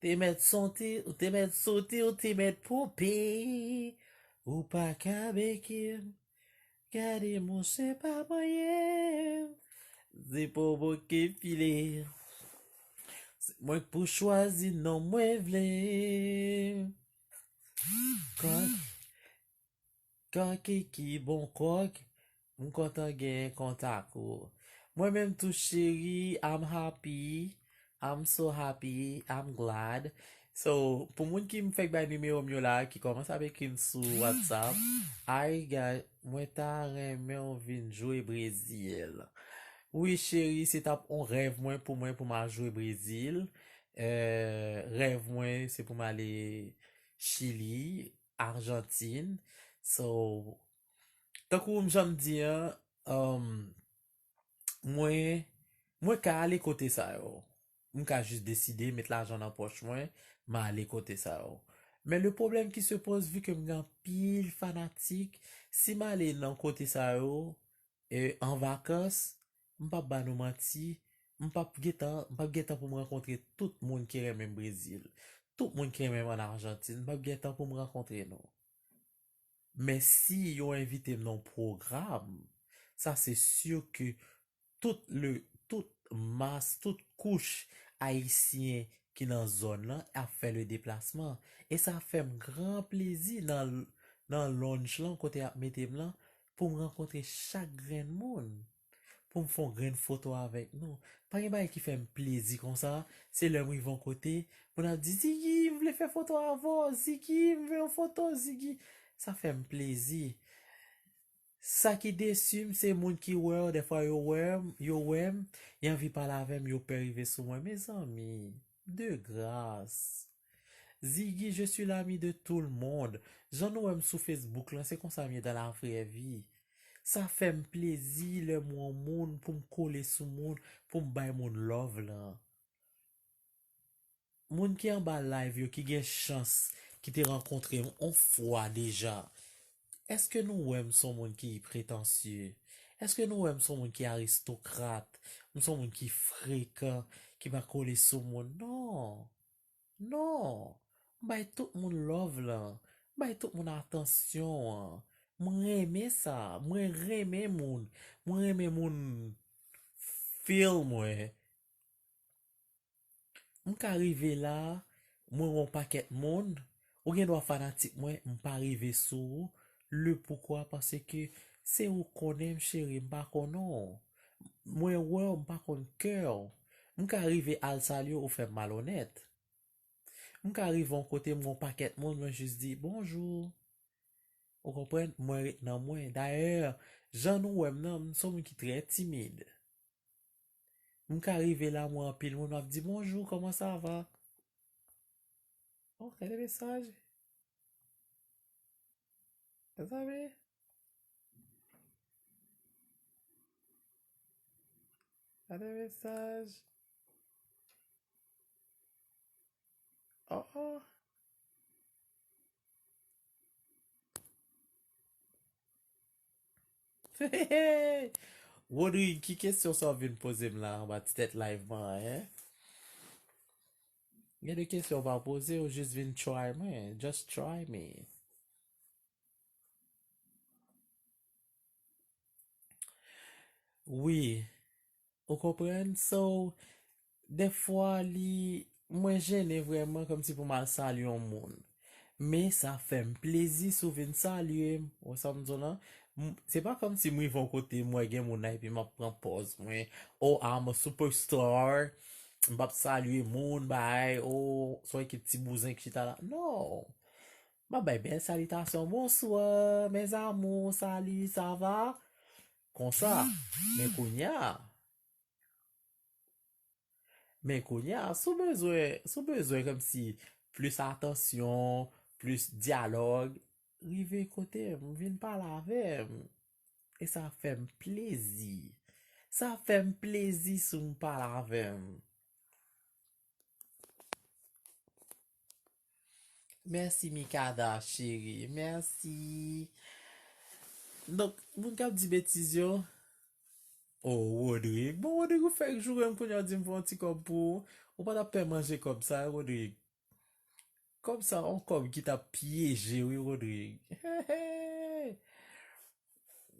Te mèt soti, ou te mèt soti, ou te mèt ponpe. Ou pa ka beke m. Gade monchè pa manyen. Se pou bouke file. Se mwen k pou chwazi non mwen vle. Kòk, kòk ki bon kòk, m kontan gen kontak ou. Mwen menm tou cheri, I'm happy, I'm so happy, I'm glad. So, pou moun ki m fèk bay nimewo m yo la, ki kòmanse ap ekri m sou WhatsApp, ay gay, mwen ta renmen w vin jwe Brezil. Wi, cheri, se t ap on rèv mwen pou mwen pou m al jwe Brezil. Eh, rèv mwen, se pou m ale Chili, Ajantin. So, tankou m janm di an, um, mwen, mwen ka ale kote sa yo. M ka jis deside met lajan nan pòch mwen, m ale kote sa yo. Men le pwoblèm ki se poz, vi ke m gen anpil fanatik, si m ale nan kote sa yo, e, an vakans, m p ap ba nou manti, m p ap gentan, m p ap gentan pou m rankontre tout moun ki renmen m Brezil, tout moun ki renmen m an Ajantin, m p ap gentan pou m rankontre nou. Men si yo envite m nan yon pwogram, sa se si ke tout le, tout mas, tout kouch ayisyen ki nan zòn nan ap fè le deplasman. E sa fè m gran plezi nan, nan lounge lan, kote y ap mete m lan, pou m rankontre chak grenn moun. Pou m fè yon grenn foto avèk nou. Pa gen bagay ki fè m plezi konsa, se lè m rive yon kote, moun ap di, "Ziggy, m vle fè foto avè w, Ziggy, m vle yon foto, Ziggy." Sa fè m plezi. Sa ki desi m, se moun ki wè w, dèfwa yo wè m, yo wè m, y anvi pale avè m, yo pè rive sou mwen. Mezanmi, de gras. Ziggy, je suis l'ami de tout le monde. Jan nou wè m sou Facebook lan, se konsa m ye dans la vraie vie. Sa fè m plezi lè m wè yon moun pou m kole sou moun, pou m bay moun love lan. Moun ki anba live yo, ki gen chans, ki te rankontre m on fwa deja, èske nou wè m s on moun ki pretansye? Èske nou wè m s on moun ki aristokrat? M s on moun ki frekan, ki pa kole sou moun? Non. Non. M bay tout moun love lan. M bay tout moun atansyon an. Mwen renmen sa. Mwen renmen moun. Mwen renmen moun feel mwen. M ka rive la, mwen wè yon pakèt moun, ou gen dwa fanatik mwen, m pa rive sou ou. Le poukwa? Paske se ou konnen m, cheri, m pa konnen w. Mwen wè w, m pa konn kè w. M ka rive al salye w, ou fè m malonèt. M ka rive yon kote, m wè yon pakèt moun, mwen jis di, "Bonjou." Ou konprann? Mwen ret nan mwen. Dayè, jan nou wè m nan, m se yon moun ki trè timid. M ka rive la, m wè anpil moun, m ap di, "Bonjou, comment ça va?" Oh, gade mesaj. Mezanmi. Gade mesaj. Oh, oh. Rodrigue, ki kesyon sa w vin poze m la anba ti tèt live mwen an, en? Gen de kesyon w pa poze, ou jis vin try mwen. Just try me. Wi. Ou konprann? So, dèfwa li, mwen jennen vrèman kòmsi pou m al salye yon moun. Men sa fè m plezi si w vin salye m. Ou wè sa m di w lan? M, se pa kòmsi m rive yon kote, m wè gen moun la epi m ap pran pòz mwen. Oh, I'm a superstar. M p ap salye moun, bay, oh, s on ekip ti bouzen ki chita la. Non. M ap bay bèl salitasyon, "Bonsoir, mes amours, salut, ça va?" Konsa. Men kounye a, men kounye a, si w bezwen, si w bezwen kòmsi plis atansyon, plis dyalòg, rive kote m, vin pale avè m. E sa fè m plezi. Sa fè m plezi si w pale avè m. Mèsi, Mikada, cheri. Mèsi. Donk, moun k ap di betiz yo. Oh, Rodrigue. Bon, Rodrigue, ou fèk joure m kounye a, w di m fè yon ti kòb pou ou. Ou pa t ap pè manje kòb sa, Rodrigue. Kòb sa, yon kòb ki t ap pyeje, wi, Rodrig.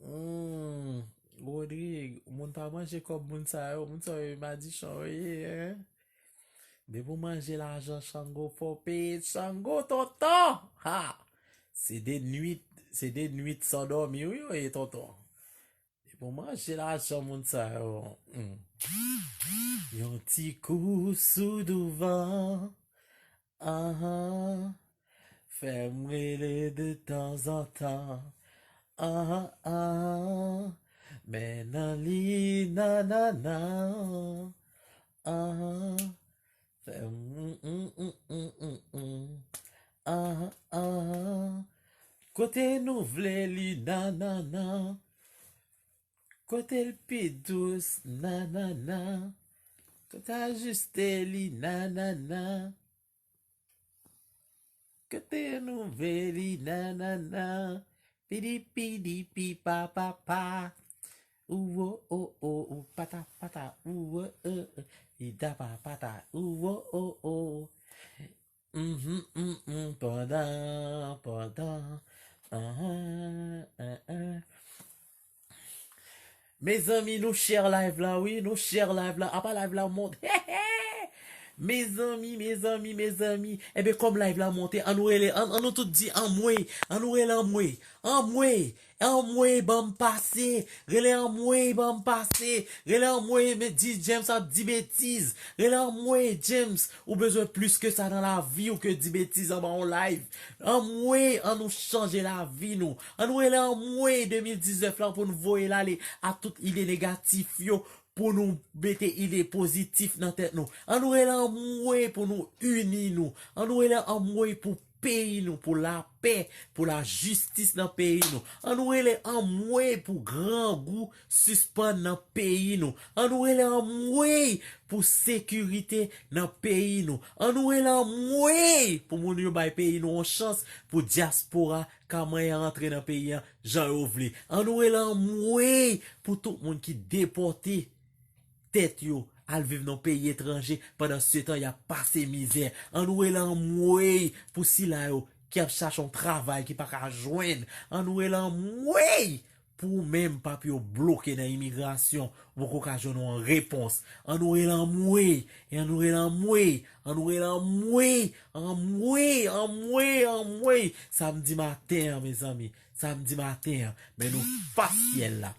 Hmm, Rodrig, moun pa manje kòb moun sa yo, moun sa yo e madichon yo ye, en. Depi w manje lajan Chango, fò w peye Chango, tonton! Ha! Se de nwit, se de nwit san dòmi, wi, yo ye, tonton. Depi w manje lajan moun sa yo, hmm. Yon ti kou sou douvan, ahan, fè m rele de tanzantan, ahan, ahan, men nan li, nanana, ahan, fè m, mm, mm, mm, mm, mm, mm, ahan, ahan, kote nou vle li, nanana, kote l pi dous, nanana, kote ajiste li, nanana. Kote nou vle li, nanana. Pidi, pidi, pi, pa, pa, pa. Ou, wo, o, o, ou, pata, pata, ou, wo, o, o. Ida, pa, pata, ou, wo, o, o. Mhm, mm, mm, pandan, pandan. Ahan, ahan. Mezanmi, nou share live la, wi, nou share live la. Apa live la monte. Mezanmi, mezanmi, mezanmi. Ebyen, kòm live la monte, ann nou rele, ann, ann nou tout di anmwey. Ann nou rele anmwey. Anmwey, anmwey, ban m pase. Rele anmwey, ban m pase. Rele anmwey, men di James ap di betiz. Rele anmwey, James, ou bezwen plis ke sa nan lavi w ke di betiz anba yon live. Anmwey, ann nou chanje lavi nou. Ann nou rele anmwey de mil diznèf lan pou nou voye l ale ak tout ide negatif yo, pou nou mete ide pozitif nan tèt nou. Ann nou rele anmwey pou nou ini nou. Ann nou rele anmwey pou peyi nou, pou lapè, pou lajistis nan peyi nou. Ann nou rele anmwey pou grangou sispann nan peyi nou. Ann nou rele anmwey pou sekirite nan peyi nou. Ann nou rele anmwey pou moun yo bay peyi nou yon chans, pou dyaspora ka manyen rantre nan peyi an jan yo vle. Ann nou rele anmwey pou tout moun ki depòte tèt yo al viv nan peyi etranje, pandan se tan y ap pase mizè. Ann nou rele anmwey pou sila yo ki ap chache yon travay ki pa ka jwenn. Ann nou rele anmwey pou ou menm, papiye w bloke nan imigrasyon, ou poko ka jwenn yon repons. Ann nou rele anmwey, e ann nou rele anmwey, ann nou rele anmwey, anmwey, anmwey, anmwey. Samdi maten an, mezanmi, samdi maten an, men nou fas syèl la.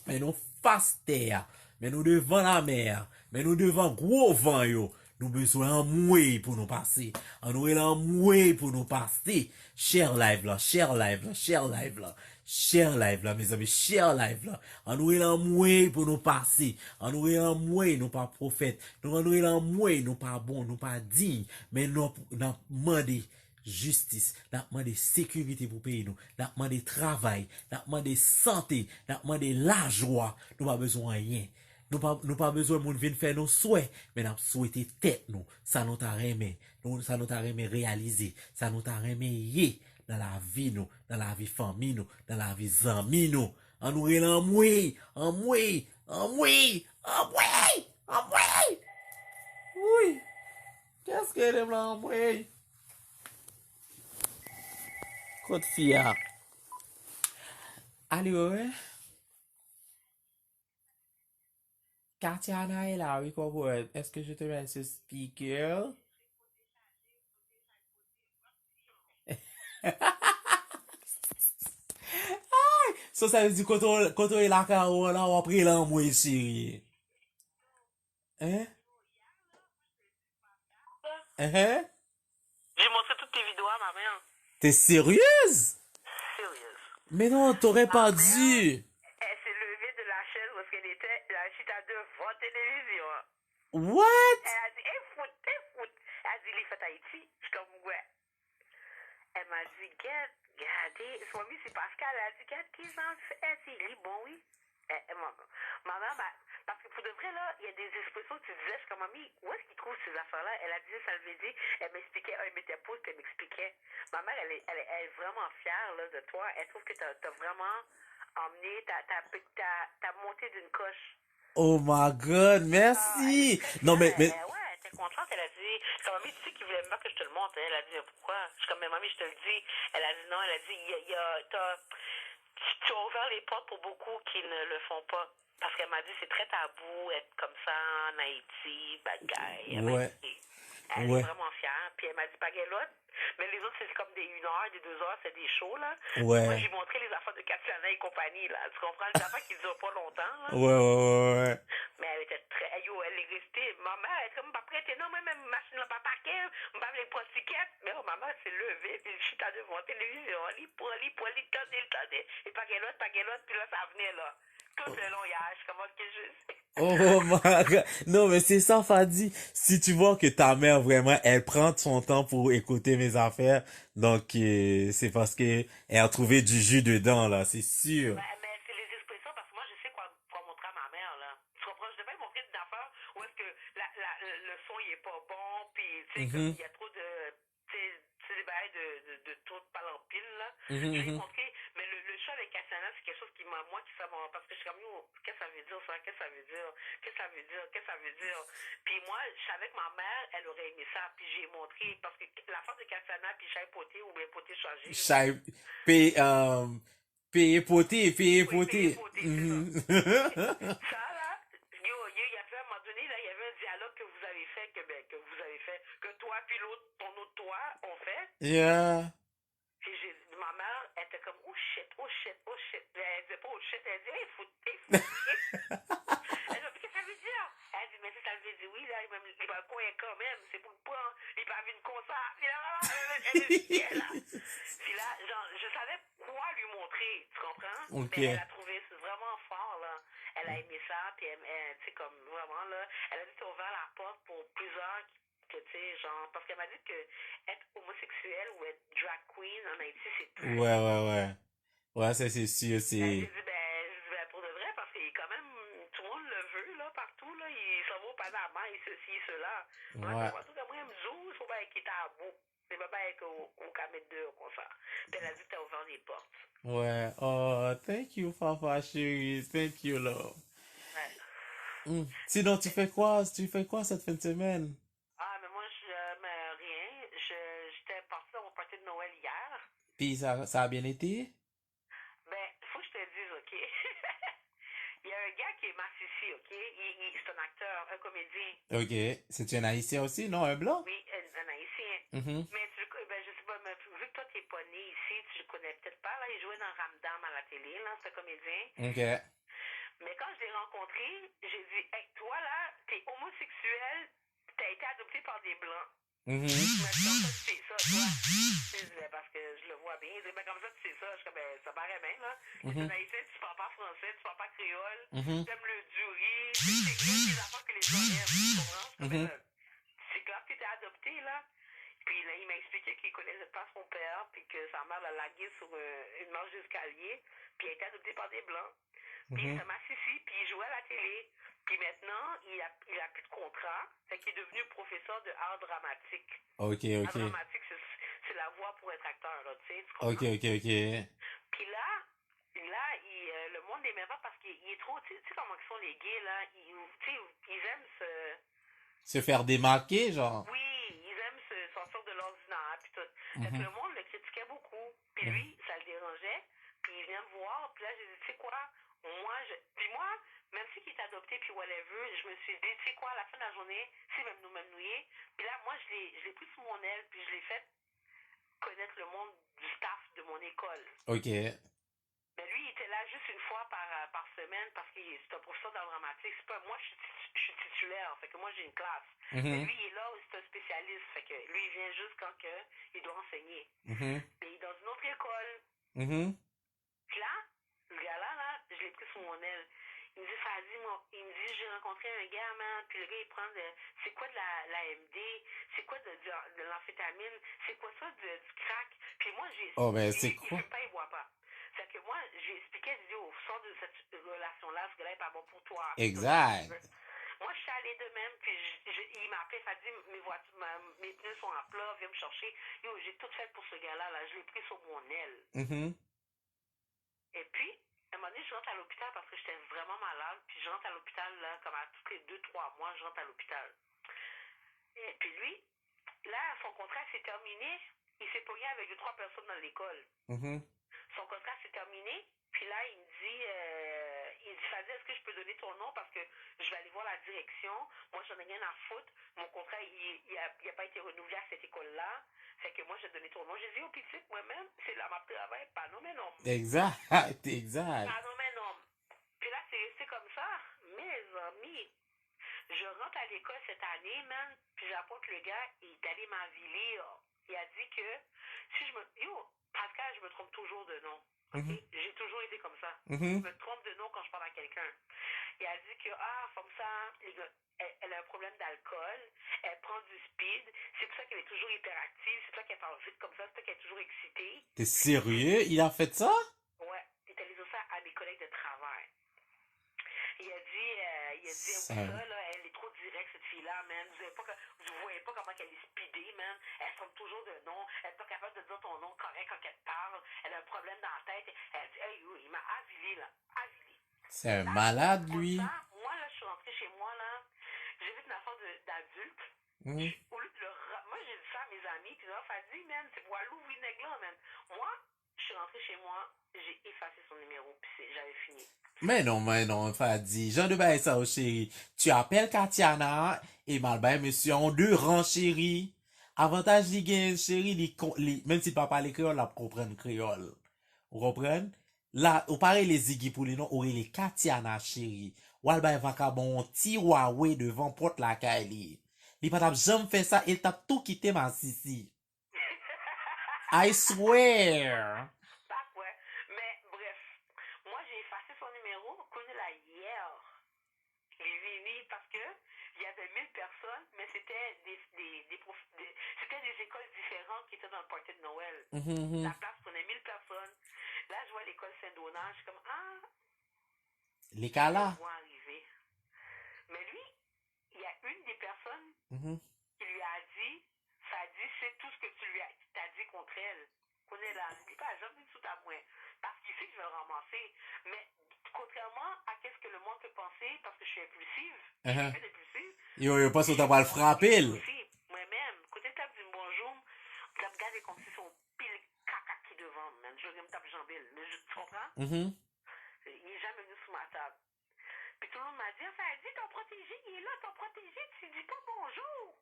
Men nou fas tè a. Men nou devan lamè a. Men nou devan gwo van yo. Nou bezwen anmwey pou nou pase. Ann nou rele anmwey pou nou pase. Share live la, share live la, share live la. Share live la, mezanmi, share live la. Ann nou rele anmwey pou nou pase. Ann nou rele anmwey, nou pa pwofèt. Nou, ann nou rele anmwey, nou pa bon, nou pa diy. Men nou, n ap mande jistis, n ap mande sekirite pou peyi nou, n ap mande travay, n ap mande sante, n ap mande lajwa. Nou pa bezwen anyen. Nou pa, nou pa bezwen moun vin fè nou swè, men n ap swete tèt nou, sa nou ta renmen, nou, sa nou ta renmen reyalize, sa nou ta renmen ye nan lavi nou, nan lavi fanmi nou, nan lavi zanmi nou. Ann nou rele anmwey, anmwey, anmwey, anmwey, anmwey. Wouy. Kiyès ki rele m la anmwey? Kot fi a? Alo, wi. Katiana est là, oui, kòkòt. Est-ce que je te mets sur speaker? Ay! So sa vle di kote w, kote w ye lakay ou an la, w ap rele anmwey cheri. Hein? Hein? J'ai montré toutes tes vidéos à ma mère. T'es sérieuse? Sérieuse. Mais non, t'aurais pas dû. Elle s'est levée de la chaise où est-ce qu'elle était, elle a chita devant la télévision. What? Elle a dit, eh, fout, eh, fout. Elle a dit, il est fait Haïti. Je suis comme, ouais. Elle m'a dit, gade, gade, son ami c'est Pascal. Elle a dit, gade, qui ça fait? Elle dit, il est bon, oui. Eh, eh, maman, maman, ma- parce que pour de vrai, là, il y a des expressions que tu disais, je suis comme, mamie, où est-ce qu'il trouve ces affaires-là? Elle a dit, ça veut dire, elle m'expliquait, elle mettait pause, puis elle m'expliquait. Ma mère, elle est, elle est, elle est vraiment fière, là, de toi. Elle trouve que t'as, t'as vraiment emmené, t'as, t'as, t'as, t'as monté d'une coche. Oh my God, merci! Non, mais, mais, ouais, t'es contente, elle a dit, Quand mamie dit qu'il voulait même pas que je te le montre, hein, elle a dit, mais pourquoi? Je suis comme, mais mamie, je te le dis. Elle a dit, non, elle a dit, il y a, il y a, t'as, tu as ouvert les portes pour beaucoup qui ne le font pas. Parce qu'elle m'a dit, c'est très tabou être comme ça en Haïti, bagay. Elle m'a Ouais. dit, elle Ouais. est vraiment fière. Puis elle m'a dit, pa gen lòt. Mais les autres, c'est comme des une heure, des deux heures, c'est des shows, là. Moi, Ouais. J'ai montré les affaires de Katiana et compagnie, là. Tu comprends? Les affaires qui durent pas longtemps, là. Ouais, ouais, ouais, ouais. Mais elle était très. Yo, elle est restée. Ma mère, elle était comme, pas prête. Non, mais même machine, là, pas paquet. Je vais prendre ticket. Mais oh, maman s'est levée, puis je suis devant la télévision. Elle prend, elle prend, elle tendait, elle tendait. Et pas qu'elle autre, pas qu'elle autre, puis là, ça venait, là. Tout le long, il y a, je commence que je. Oh my God. Non, mais c'est ça, Fadi. Si tu vois que ta mère, vraiment, elle prend son temps pour écouter mes affaires, donc euh, c'est parce que elle a trouvé du jus dedans, là, c'est sûr. Mais, mais c'est les expressions, parce que moi, je sais quoi, quoi montrer à ma mère, là. Tu comprends? Je ne vais pas lui montrer des affaires où est-ce que la, la, le son, il est pas bon, puis, tu sais, comme il y a trop de. Tu sais, c'est des bails de, de, de tout, pas l'empile, là. Mhm, Je vais mhm. montrer, mais le, le show avec Katiana, c'est quelque chose qui m'a, moi, qui ça m'a, parce que je suis comme, yo, qu'est-ce que ça veut dire, ça? Qu'est-ce que ça veut dire? Qu'est-ce que ça veut dire? Qu'est-ce que ça veut dire? Puis moi, je savais que ma mère, elle aurait aimé ça, puis j'ai montré, parce que la femme de Katiana, puis j'ai poté, ou bien poté chargé. Chay, peye, euh, peye pote, peye Oui, pote. peye pote, c'est Mhm. ça. Ça, là, yo, yo, il y avait un moment donné, là, il y avait un dialogue que vous avez fait, que, ben, que vous avez fait, que toi, puis l'autre, ton autre toi, ont fait. Yeah. Puis j'ai, ma mère, elle était comme, oh shit, oh shit, oh shit. Mais elle disait pas oh shit, elle dit, hey, fout, hey, fout, hey, fout. Elle dit, qu'est-ce que ça veut dire? Elle dit, mais si ça veut dire, oui, là, il va le coin quand même, c'est pour le prendre, il va venir comme ça. Puis là, là, là, elle, elle, elle, elle, là. Puis là, genre, je savais quoi lui montrer, tu comprends? Ok. Mais elle a trouvé ça vraiment fort, là. Elle a aimé ça, puis elle, elle, tu sais, comme, vraiment, là, elle a dit, t'as ouvert la porte pour plusieurs que, tu sais, genre, parce qu'elle m'a dit que être homosexuel ou être drag queen en Haïti, c'est très. Ouais, ouais, ouais. Ouais, ça, c'est sûr, Ben, c'est. J'ai dit, ben, j'ai dit, ben, pour de vrai, parce que quand même, tout le monde le veut, là, partout, là, il s'en va au Panama, et ceci, et cela. Moi, Ouais. En tout cas, moi, je me dis, faut pas qu'il est à bout. C'est pas pareil que ou ka met dehors comme ça. Puis elle a dit, t'as ouvert des portes. Ouais. Oh, thank you, Fafa chérie. Thank you, love. Ouais. Hmm. Sinon, tu fais quoi? Tu fais quoi cette fin de semaine? Ah, mais moi, je, mais rien. Je, j'étais partie dans mon party de Noël hier. Puis ça, ça a bien été? Ben, faut que je te dise, OK? Il y a un gars qui est massissi, OK? Il, il- c'est un acteur, un comédien. Ok. C'est-tu un Haïtien aussi? Non, un blanc? Oui, un, un Haïtien. Mhm. Mais tu le co- ben, je sais pas, mais vu que toi, t'es pas né ici, tu le connais peut-être pas. Là, il jouait dans Ramdam à la télé, là, c'est un comédien. Ok. Mais quand je l'ai rencontré, j'ai dit, hey, toi, là, t'es homosexuel, t'as été adopté par des blancs. Mhm. Mais comme ça, tu sais ça, toi. Je dis, ben, parce que je le vois bien. Il dit, ben, comme ça, tu sais ça. Je suis comme, ben, ça paraît bien, là. Il dit, ben, il dit, tu parles pas français, tu parles pas créole, Mhm. t'aimes le du riz, c'est c'est que des affaires que les gens aiment, tu comprends? Je suis comme, Mhm. ben, c'est clair que t'es adopté, là. Puis là, il m'a expliqué qu'il connaissait pas son père, puis que sa mère l'a largué sur euh, une marche d'escalier, puis il a été adopté par des blancs. Puis Mhm. ça m'a suffi, puis il jouait à la télé. Puis maintenant, il a, il a plus de contrat, fait qu'il est devenu professeur de art dramatique. Ok, Art ok. dramatique, c'est c'est la voie pour être acteur, là, tu sais, tu comprends? Ok, ok, ok. Puis là, là, il, euh, le monde n'aimait pas parce qu'il il est trop, tu sais, tu sais comment ils sont les gays, là, ils, tu sais, ils aiment se, Se faire démarquer, genre. Oui, ils aiment se sortir de l'ordinaire, puis tout. Fait que Mhm. le monde le critiquait beaucoup. Puis Mhm. Lui, ça le dérangeait. Puis il vient me voir. Puis là, j'ai dit, tu sais quoi, moi, je... Puis moi, même si qu'il est adopté, puis whatever, je me suis dit, tu sais quoi, à la fin de la journée, si même nous, même nous, y est, puis là, moi, je l'ai je l'ai pris sous mon aile, puis je l'ai fait connaître le monde du staff de mon école. Ok. Mais lui, il était là juste une fois par, euh, par semaine parce que c'est un professeur d'art dramatique. C'est pas, moi, je suis, titu- je suis titulaire, fait que moi, j'ai une classe. Mais Mhm. Lui, il est là, c'est un spécialiste, fait que lui, il vient juste quand que il doit enseigner. Mhm. Mais il est dans une autre école. Mhm. Puis là, ce gars-là, là, je l'ai pris sous mon aile. Il me dit, Fadi, moi, il me dit, j'ai rencontré un gars, man, puis le gars, il prend de, c'est quoi de la, l'A M D, c'est quoi de, de, de l'amphétamine, c'est quoi ça, de, du crack? Puis moi, j'ai Oh, ben, il- c'est il quoi? fume pas, il boit pas. Fait que moi, j'ai expliqué, j'ai dit, oh, sors de cette relation-là, ce gars-là est pas bon pour toi. Exact. Moi, je suis allée de même, puis je- je- il m'a appelé, ça dit, mes voitures, ma- mes pneus sont à plat, viens me chercher. Yo, j'ai tout fait pour ce gars-là, là, je l'ai pris sur mon aile. Mhm. Et puis, à un moment donné, je rentre à l'hôpital parce que j'étais vraiment malade, puis je rentre à l'hôpital, là, comme à tous les deux, trois mois, je rentre à l'hôpital. Et puis lui, là, son contrat s'est terminé. Il s'est pogné avec deux, trois personnes dans l'école. Son contrat s'est terminé. Puis là, il me dit, euh, il dit, Fadi, est-ce que je peux donner ton nom parce que je vais aller voir la direction. Moi, j'en ai rien à foutre. Mon contrat, il, il a, il a pas été renouvelé à cette école-là. Fait que moi, je vais donner ton nom. J'ai dit, oh, petit, moi-même, c'est là ma travail, pas nommé nom. Exact, exact. Pas nommé nom. Puis là, c'est resté comme ça. Mes amis, je rentre à l'école cette année, man, puis j'apporte le gars, il est allé m'avilir. Il a dit que si je me. Yo, Pascal, je me trompe toujours de nom. OK? J'ai toujours été comme ça. Je me trompe de nom quand je parle à quelqu'un. Il a dit que, ah, femme ça, les gars, elle, elle a un problème d'alcool, elle prend du speed, c'est pour ça qu'elle est toujours hyperactive, c'est pour ça qu'elle parle vite comme ça, c'est pour ça qu'elle est toujours excitée. T'es sérieux? Il a fait ça? Ouais, il a dit ça à mes collègues de travail. Il a dit, euh, il a dit, Ça. Ça, là, elle est trop directe, cette fille-là, man. Vous avez pas, que- vous voyez pas comment qu'elle est speedée, man. Elle semble toujours de nom. Elle est pas capable de dire ton nom correct quand elle parle. Elle a un problème dans la tête. Elle dit, hey, yo, il m'a avilé, là. Avilé. C'est un malade, lui. Konsa, moi, là, je suis rentrée chez moi, là. J'ai vu une affaire de- d'adulte. Mhm. Au lieu de le ra- Moi, j'ai dit ça à mes amis, puis là, ça dit, man, c'est pour aller ouvrir nèg là, man. Moi, je suis rentrée chez moi, j'ai effacé son numéro, puis c'est- j'avais fini. Men non, men non, Fadi. Jan de bagay sa yo, cheri. Tu appelles Katiana e m al bay mesye an de ran, cheri. Avantaj li genyen, cheri, li, kon- li menm si l pa pale kreyòl, l ap konprann kreyòl. Ou konprann? La, ou pa rele Ziggy pou li non, ou rele Katiana, cheri. W al bay vakabon an ti wawe devan pòt lakay li. Li pa t ap janm fè sa e l t ap tou kite masisi. I swear! Pa kwè. Men, bref, moi, j'ai effacé son numéro. Kounye la, hier, il est venu parce que il y avait mille personnes, mais c'était des, des, des, prof- des- c'était des écoles différentes qui étaient dans le party de Noël. Mhm, mhm. La place prenait mille personnes. Là, je vois l'école Saint-Donat, je suis comme, ah, Li ka la. Vont arriver. Mais lui, il y a une des personnes Mhm. qui lui a dit, ça dit, c'est tout ce que tu lui as, t'as dit contre elle. Kounye la, li pa janm vin sou tab mwen. Parce qu'il sait que je vais le ramasser. Mais contrairement à qu'est-ce que le monde peut penser, parce que je suis impulsive, Uh-huh. très impulsive, Yo, yo panse w ta pral frape l. Mwen menm, kote l t ap di m bonjou, m t ap gade kòmsi se yon pil kaka ki devan m, man. Jodi a m t ap janbe l. Men, tu comprends? Mhm. Li janm vin sou ma tab. Puis tout le monde m'a dit, ça dit ton protégé, il est là, ton protégé, tu dis pas bonjour.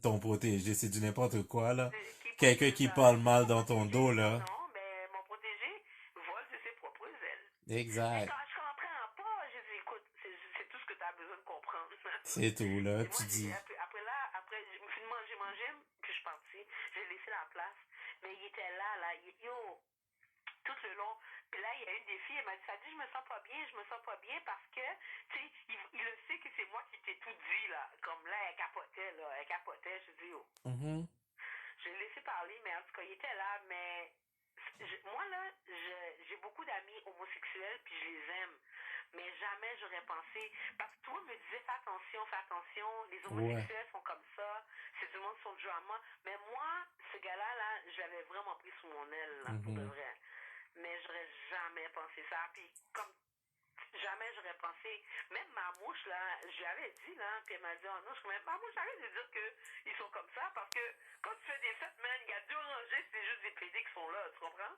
Ton protégé, c'est du n'importe quoi, là. Quelqu'un qui parle mal dans ton dos, là. Non, mais mon protégé vole de ses propres ailes. Exact. Quand je comprends pas, je dis, écoute, c'est c'est tout ce que tu as besoin de comprendre. C'est tout, là. Et moi, Tu j'ai- dis. Après, après là, après, je me suis mangé, mangé, puis je suis partie. J'ai laissé la place. Mais il était là, là. Il- yo, tout le long. Puis là, il y a une des filles, elle m'a dit, ça dit, je me sens pas bien, je me sens pas bien parce que, tu sais, il, il le sait que c'est moi qui t'ai tout dit, là. Comme là, elle capotait, là. Elle capotait, je dis, oh. Mhm. Je l'ai laissé parler, mais en tout cas, il était là, mais je- moi, là, je- j'ai beaucoup d'amis homosexuels, puis je les aime. Mais jamais j'aurais pensé, parce que tout le monde me disait, fais attention, fais attention, les homosexuels sont comme ça, c'est du monde qui sont du drama. Mais moi, ce gars-là, là, je l'avais vraiment pris sous mon aile, là, pour de Mhm. Vrai. Mais j'aurais jamais pensé ça. Puis, comme jamais j'aurais pensé. Même ma mouche, là, je lui avais dit, là, puis elle m'a dit, oh non, je même ma mouche, arrête de dire que ils sont comme ça, parce que quand tu fais des fêtes, man, il y a deux rangées, c'est juste des pédés qui sont là, tu comprends?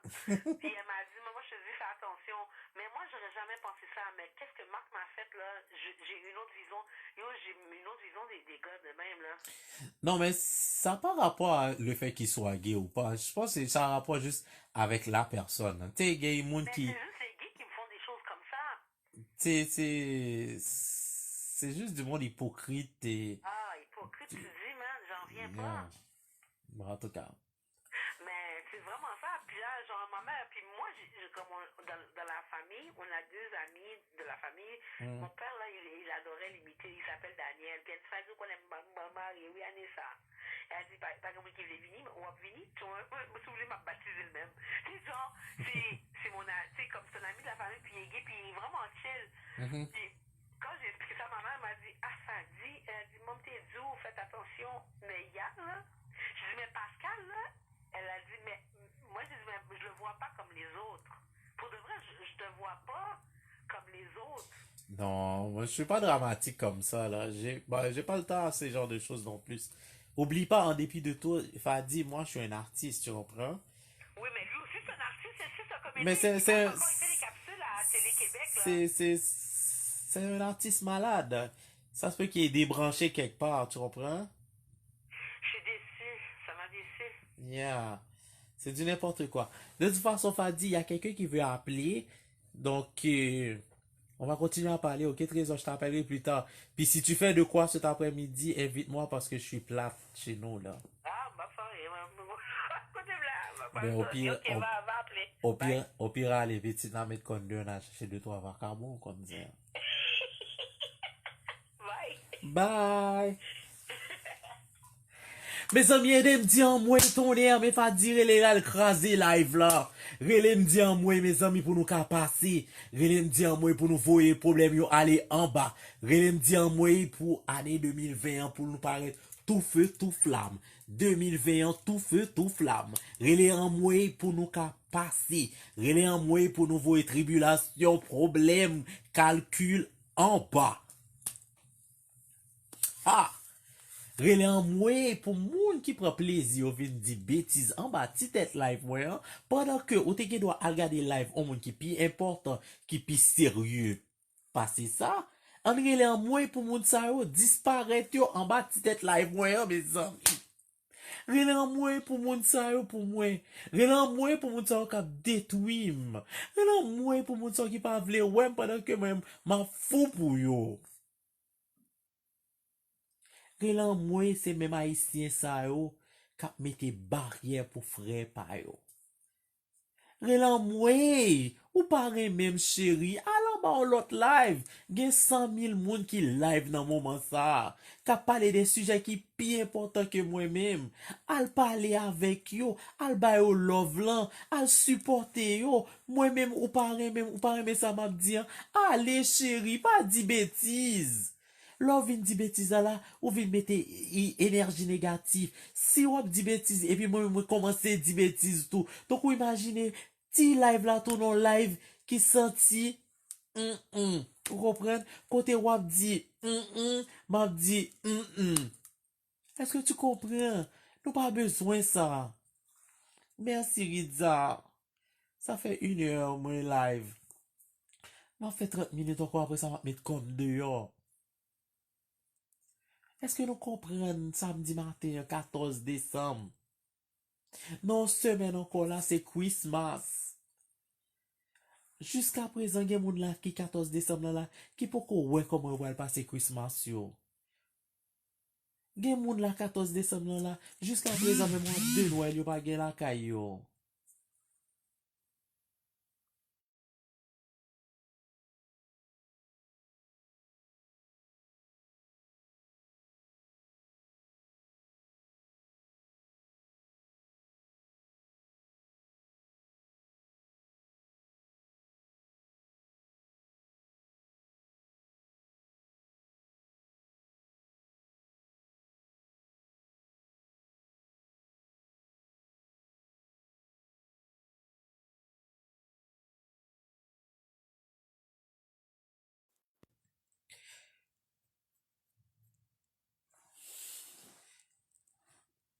Puis elle m'a dit, maman, je te dis, fais attention. Mais moi, j'aurais jamais pensé ça. Mais qu'est-ce que Marc m'a fait, là? Je- J'ai une autre vision. Yo, j'ai une autre vision des, des gars de même, là. Non, men sa pa rapò a le fè ki swa gay ou pa. Je pense que ça a rapport juste avec la personne. Tu sais, gen moun Mais ki. C'est juste les gays qui me font des choses comme ça. C'est, c'est, c'est juste du monde hypocrite et. Ah, hypocrite, tu dis, man, j'en viens pas. Yeah. Bon, en tout cas. Mais c'est vraiment ça. Puis là, genre, ma mère, puis moi, j'ai- j'ai- comme on- dans, dans la famille, on a deux amis de la famille. Mm. Mon père, là, il, il adorait l'imiter. Il s'appelle Daniel. Puis elle dit, Fadi, ou konnen m m- m- marye, oui, année ça. Elle dit, pa pa gen moun ki vle vini, ou ap vini, tu vois, si vous voulez, m ap batize l menm. Tu sais, genre, c'est c'est mon a- tu sais, comme c'est un ami de la famille, puis il est gay, puis il est vraiment chill. Mhm. Puis, quand j'ai expliqué ça à ma mère, elle m'a dit, ah, Fadi, elle a dit, maman, t'es dur, faites attention, mais Yann, là, je dis, mais Pascal, là, elle a dit, mais moi, je dis, mais je le vois pas comme les autres. Pour de vrai, je, je te vois pas comme les autres. Non, moi, je suis pas dramatique comme ça, là. J'ai, bah, j'ai pas le temps à ce genre de choses non plus. Oublie pas, en dépit de tout, Fadi, moi, je suis un artiste, tu comprends? Oui, mais lui aussi, c'est un artiste, c'est ça, comme Mais c'est, c'est, encore, il fait des capsules à Télé-Québec, là. c'est, c'est, c'est un artiste malade. Ça se peut qu'il est débranché quelque part, tu comprends? Je suis déçue, ça m'a déçue. Yeah. C'est du n'importe quoi. De toute façon, Fadi, il y a quelqu'un qui veut appeler. Donc, euh, on va continuer à parler, ok, Trésor, je t'appellerai plus tard. Puis si tu fais de quoi cet après-midi, invite-moi parce que je suis plate chez nous, là. Ah, bah, ça y est, bah, bon. Kote m la, bah, Ben, bah, au pire, ok, au, va, va appeler. au pire, au pire, allez, vite, n'a mettre comme deux, on a cherché deux, trois vagabonds, comme ça. Bye. Bye! Mezanmi, ede m di anmwey tonnè, men Fadi rele l al kraze live la. Rele m di anmwey, mezanmi, pou nou ka pase. Rele m di anmwey pou nou voye pwoblèm yo ale anba. Rele m di anmwey pou ane de mil ven an, pou nou parèt tou fe, tou flam. De mil ven an, tou fe, tou flam. Rele anmwey pou nou ka pase. Rele anmwey pou nou voye tribilasyon, pwoblèm, kalkil anba. Ha! Rele anmwey pou moun ki pran plezi yo vin di betiz anba ti tèt live mwen an, pandan ke ou te gen dwa al gade live on moun ki pi enpòtan, ki pi serye pase sa. Ann rele anmwey pou moun sa yo disparèt yo anba ti tèt live mwen an, mezanmi. Rele anmwey pou moun sa yo pou mwen. Rele anmwey pou moun sa yo k ap detwi m. Rele anmwey pou moun sa yo ki pa vle wè m pandan ke mwen m ap fou pou yo. Rele anmwey se menm Ayisyen sa yo k ap mete baryè pou frè pa yo. Rele anmwey, ou pa renmen m cheri, al anba yon lòt live. Gen san mil moun ki live nan moman sa a, k ap pale de sijè ki pi enpòtan ke mwen menm. Al pale avèk yo, al ba yo love lan, al sipòte yo. Mwen menm, ou pa renmen m, ou pa renmen sa m ap di an, ale cheri, pa di betiz. Lè w vin di betiz la la, ou vin mete i- enèji negatif. Si w ap di betiz, epi mwen menm mwen kòmanse di betiz tou. Donk ou imajine ti live la tounen yon live ki santi mm. Ou konprann? Kote w ap di mm, m ap di mm. Est-ce que tu comprends? Nou pa bezwen sa. Mèsi Ridza. Sa fè inè mwen live. M ap fè trant minit ankò, apre sa m ap met kò m deyò. Èske nou konprann samdi maten an, katòz desanm? Nan yon semèn ankò la, se Christmas. Jiskaprezan, gen moun la ki katòz desanm lan la, ki poko wè kòman yo pral pase Christmas yo. Gen moun la katòz desanm lan la, jiskaprezan menm yon de Nwèl yo pa gen lakay yo.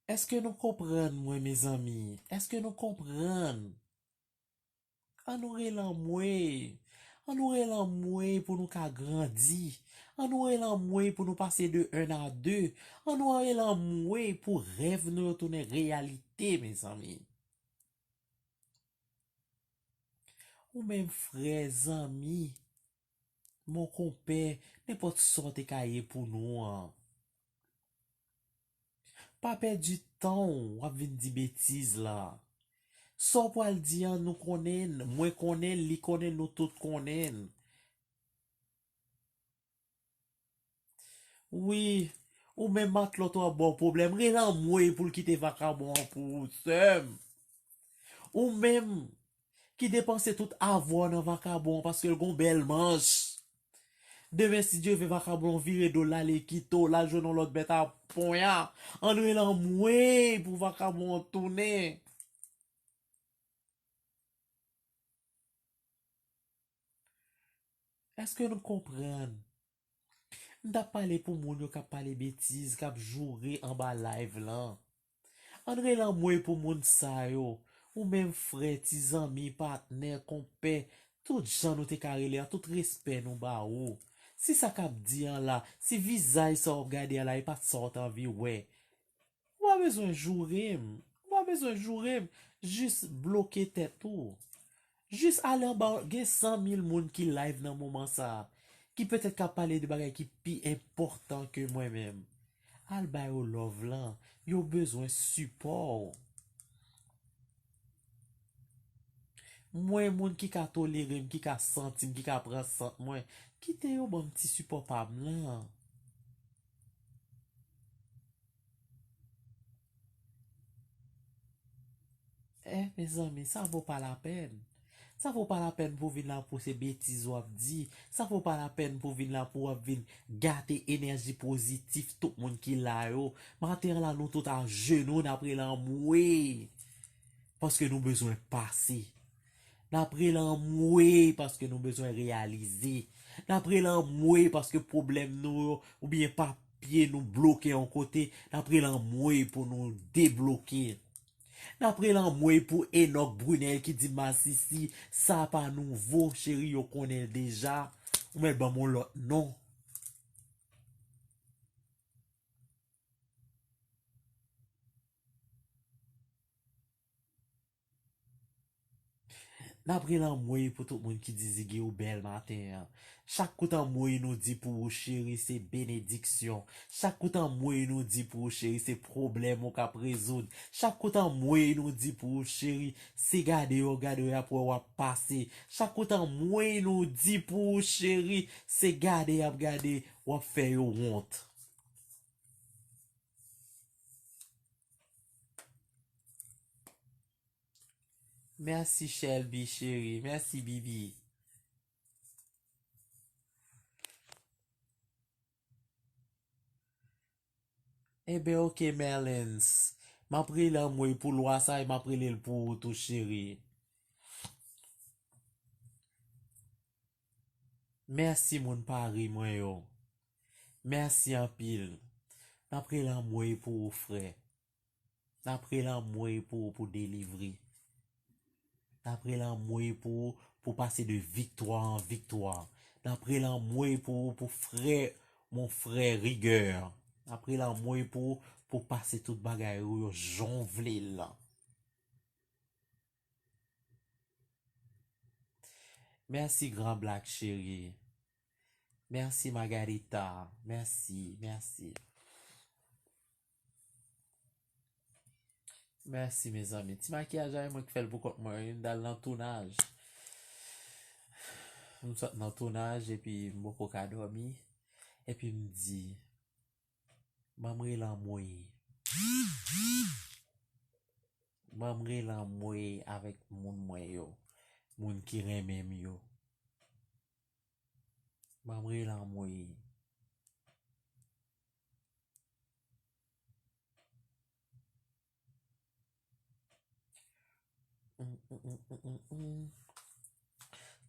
Èske nou konprann mwen, mezanmi? Èske nou konprann? Ann nou rele anmwey. Ann nou rele anmwey pou nou ka grandi. Ann nou rele anmwey pou nou pase de un a de. Ann nou rele anmwey pou rèv nou yo tounen reyalite, mezanmi. Ou menm frè, zanmi, mon konpè, nenpòt sa w te ka ye pou nou an. Pa pèdi tan w, w ap vin di betiz la. Sa w pral di an, nou konnen l, mwen konnen l, li konnen l, nou tout konnen l. Wi, ou menm matlòt w ap ba w pwoblèm, rele anmwey pou l kite vakabon an pou ou, sè m. Ou menm ki depanse tout avwa w nan vakabon an paske l gon bèl manch. Demen, si Dye vle, vakabon an vire do l, l ale kite w, l al jwenn yon lòt bèt a ponya. Ann rele anmwey pou vakabon an tounen. Èske nou konprann? M t ap pale pou moun yo k ap pale betiz, k ap joure anba live lan. Ann rele anmwey pou moun sa yo. Ou menm frè, ti zanmi, patnè, konpè, tout jan nou te ka rele a, tout respè nou ba ou. Si sa k ap di an la, si vizaj sa w ap gade a la, e pa sa w t anvi wè, ou pa bezwen joure m. Ou pa bezwen joure m. Jis bloke tèt ou. Jis ale anba, gen san mil moun ki live nan moman sa a, ki petèt ka pale de bagay ki pi enpòtan ke mwen menm. Al ba yo love lan. Yo bezwen sipò w. Mwen, moun ki ka tolere m, ki ka santi m, ki ka pran sant mwen, kite yo ban m ti sipò pa m lan. Eh, mezanmi, sa vo pa lapèn. Sa vo pa lapèn pou vin la pou se betiz w ap di. Sa vo pa lapèn pou vin la pou w ap vin gate enèji pozitif tout moun ki la yo. Maten an la, nou tout ajenou, n ap rele anmwey. Paske nou bezwen pase. N ap rele anmwey paske nou bezwen reyalize. N ap rele anmwey paske pwoblèm nou yo, oubyen papye nou bloke yon kote, n ap rele anmwey pou nou debloke. N ap rele anmwey pou Enock Brunel ki di masisi, sa pa nouvo, cheri, yo konnen l deja. Ou mèt ban m yon lòt non. N ap rele anmwey pou tout moun ki di Ziggy ou bèl maten an. Chak kout anmwey nou di pou ou cheri se benediksyon. Chak kout anmwey nou di pou ou cheri se pwoblèm ou k ap rezoud. Chak kout anmwey nou di pou ou cheri se gade yo, gade yo y ap wè w ap pase. Chak kout anmwey nou di pou ou cheri se gade y ap gade w ap fè yo wont. Mèsi Shelby cheri, mèsi Bibi. Enben oke Merlens, m ap rele anmwey pou lwa sa e m ap rele l pou ou tou cheri. Mèsi moun Paris mwen yo. Mèsi anpil. N ap rele anmwey pou ou frè. N ap rele anmwey pou ou pou delivri. N ap rele anmwey pou ou pou pase de viktwa an viktwa. N ap rele anmwey pou ou pou frè, mon frè Rigè. N ap rele anmwey pou ou pou pase tout bagay ou yo jan w vle l lan. Mèsi Gran Black cheri. Mèsi Margarita. Mèsi, mèsi. Mèsi mezanmi. Ti makiyaj la e mwen ki fè l pou kont mwen wi. M t al nan tounaj. M sot nan tounaj epi m poko ka dòmi. Epi m di, ban m rele anmwey. Ban m rele anmwey avèk moun mwen yo. Moun ki renmen m yo. Ban m rele anmwey.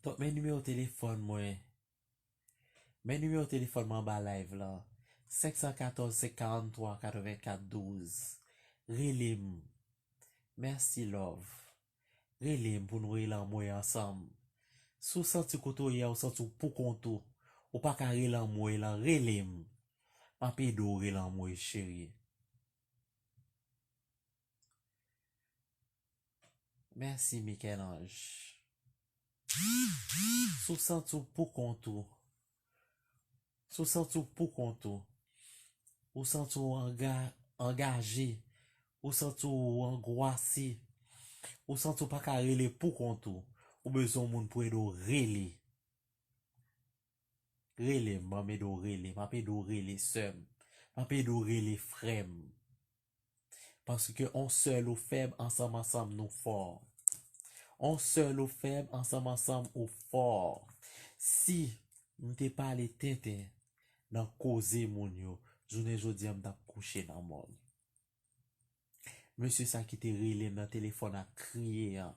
Donk, men nimewo telefòn mwen. Men nimewo telefòn mwen anba live lan. Senk san katòz, senk karanntrwa, katrevenkat, douz. Rele m. Mèsi, love. Rele m pou nou rele anmwey ansanm. Si w santi kote w ye a, ou santi w pou kont ou, ou pa ka rele anmwey lan, rele m. M ap ede w rele anmwey, cheri. Mèsi, Michel-Ange. Si w santi w pou kont ou, si w santi w pou kont ou, ou santi w anga-, angaje, ou santi w angwase, ou santi w pa ka rele pou kont ou, ou bezwen yon moun pou ede w rele. Rele m, ban m ede w rele, m ap ede w rele sè m, m ap ede w rele frè m. Paske on sèl ou fèb, ansanm ansanm nou fò. On sèl ou fèb, ansanm ansanm ou fò. Si m te pale tenten nan koze moun yo, jounen jodi a m t ap kouche nan mòg. Mesye sa ki te rele m nan telefòn ak kriye an,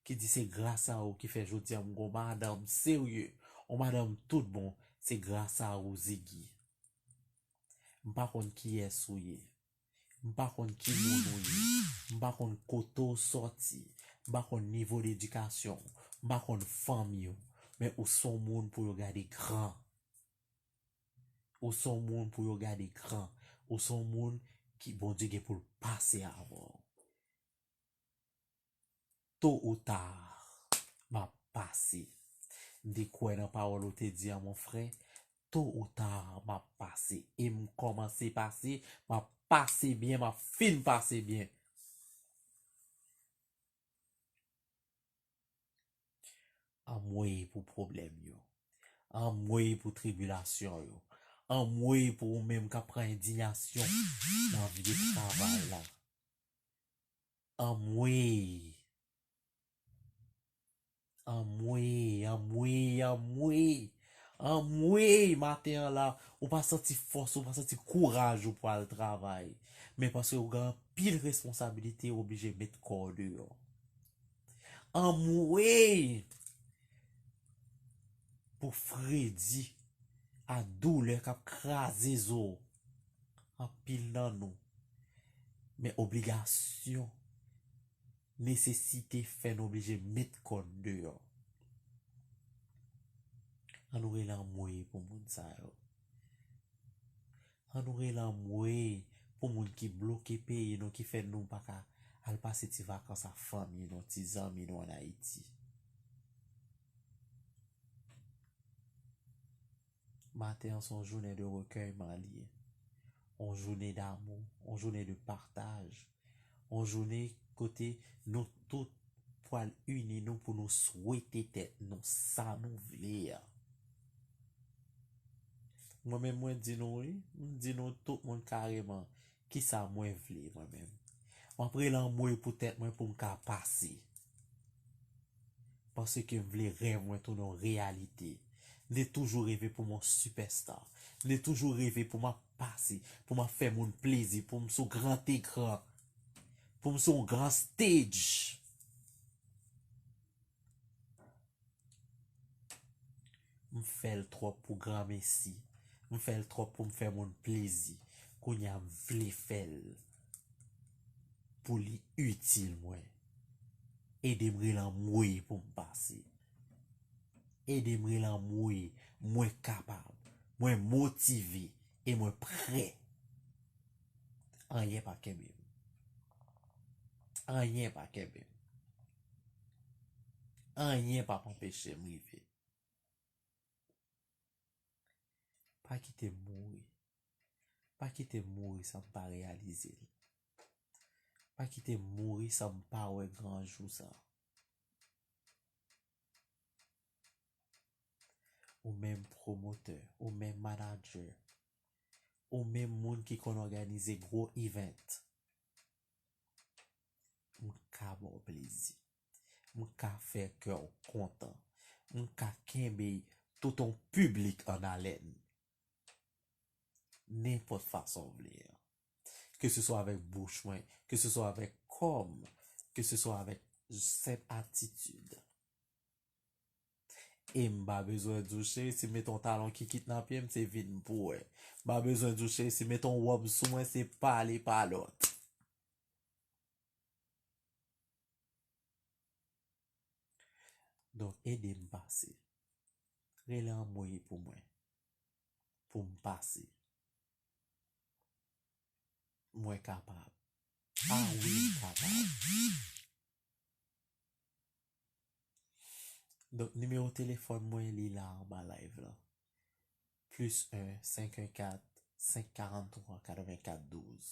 ki di se gras a ou ki fè jodi a m gon madanm serye, On madanm tout bon, se gras a ou, Ziggy. M pa konn kiyès ou ye. M pa konn ki moun ou ye. M pa konn kote w sòti. M pa konn nivo de edikasyon w. M pa konn fanmi w. Men ou se yon moun pou yo gade gran. Ou se yon moun pou yo gade gran. Ou se yon moun ki Bondye gen pou l pase avè w. Tôt ou tard, m ap pase. M te kwè nan pawòl ou te di a, mon frè. Tôt ou tard, m ap pase. E m kòmanse pase, m ap pase byen, m ap fin pase byen. Anmwey pou pwoblèm yo. Anmwey pou tribilasyon yo. Anmwey pou ou menm k ap pran endiyasyon nan vye travay la. Anmwey. Anmwey, anmwey, anmwey. Anmwey, maten an la, ou pa santi fòs, ou pa santi kouraj ou pou al travay. Men paske ou gen anpil responsabilite, ou oblije met kò w deyò. Anmwey! Pou fredi a doulè k ap kraze zo anpil nan nou. Men obligasyon, nesesite fè n oblije met kò n deyò. Ann nou rele anmwey pou moun sa yo. Ann nou rele anmwey pou moun ki bloke peyi nou, ki fè nou pa ka al pase ti vakans ak fanmi nou, ti zanmi nou ann Ayiti. Maten an se yon jounen de rekèyman li ye. Yon jounen damou, yon jounen de pataj, yon jounen kote nou tout pral ini nou pou nou swete tèt nou sa nou vle a. Mwen menm mwen di nou wi, m di nou tout moun kareman kisa mwen vle mwen menm. M ap rele anmwey pou tèt mwen pou m ka pase. Paske m vle rèv mwen tounen yon reyalite. M te toujou reve pou m yon sipèsta. M te toujou reve pou m ap pase, pou m ap fè moun plezi, pou m sou gran ekran, pou m sou yon gran stage. M fè l twòp pou granmesi. M fè l twòp pou m fè moun plezi. Kounye a m vle fè l pou li itil mwen. Ede m rele anmwey pou m pase. Ede m rele anmwey, mwen kapab, mwen motive e mwen prè. Anyen pa kenbe m. Anyen pa kenbe m. Anyen p ap anpeche m rive. Pa kite m mouri. Pa kite m mouri san m pa reyalize l. Pa kite m mouri san m pa wè gran jou sa. Ou menm pwomotè, ou menm manadjè, ou menm moun ki konn òganize gwo event. M ka ba w plezi. M ka fè kè w kontan. M ka kenbe tout yon piblik an alèn. Nenpòt fason w vle a. Ke se swa avèk bouch mwen, ke se swa avèk kò m, ke se swa avèk senp atitid. E m pa bezwen di w, cheri, si m mete yon talon kikit nan pye m, se vin m pou wè. M pa bezwen di w, cheri, si m mete yon wòb sou mwen, se pale pa lòt. Donk, ede m pase. Rele anmwey pou mwen. Pou m pase. Mwen kapab. Ah wi, m kapab. Donk, nimewo telefòn mwen, li la anba live la. Plis en, senk en kat, senk karant twa, katrevenkat douz.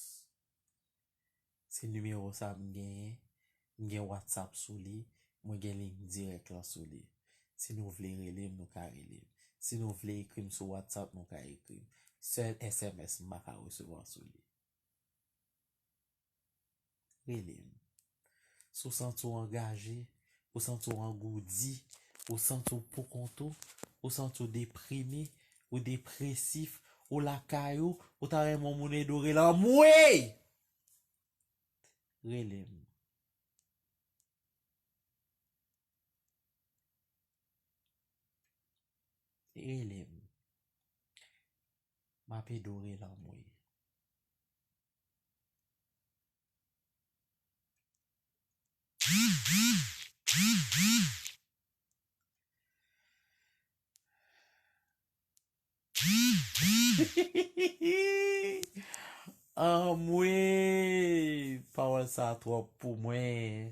Se nimewo sa m genyen. M gen WhatsApp sou li. Mwen gen liy dirèk lan sou li. Si nou vle rele m, nou ka rele m. Si nou vle ekri m sou WhatsApp, nou ka ekri m. Sèl S M S m pa ka resevwa sou li. Rele m. Si w santi w angaje, ou santi w angoudi, ou santi w poukont ou, ou santi w deprime, ou depresif, ou lakay ou, ou ta renmen yon moun ede w, rele anmwey! Rele m. Rele m. M ap ede w rele anmwe. Anmwe, pawòl sa twòp pou mwen.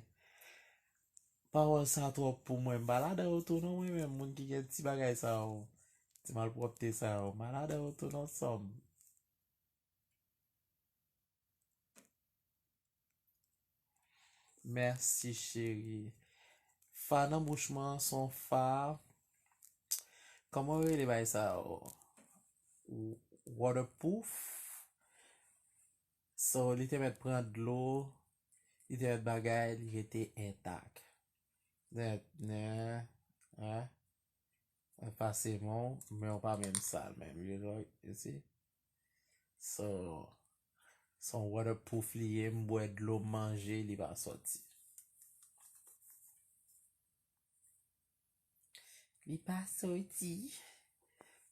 Pawòl sa twòp pou mwen. M pa ladan yo tou non, mwen menm, moun ki gen ti bagay sa yo, ti malpwòpte sa yo, m pa ladan yo tou non, sè m. Mèsi, cheri. Fa nan bouch mwen, se yon fa. Kòman yo rele bagay sa yo? W-, waterproof. So, li te mèt pran dlo, li te mèt bagay, li rete entak. Nèt, nè, en. Mwen pase men w, men w pa menm sal menm, you know, you see? So, se yon waterproof li ye, m bwè dlo, m manje, li pa soti. Li pa soti.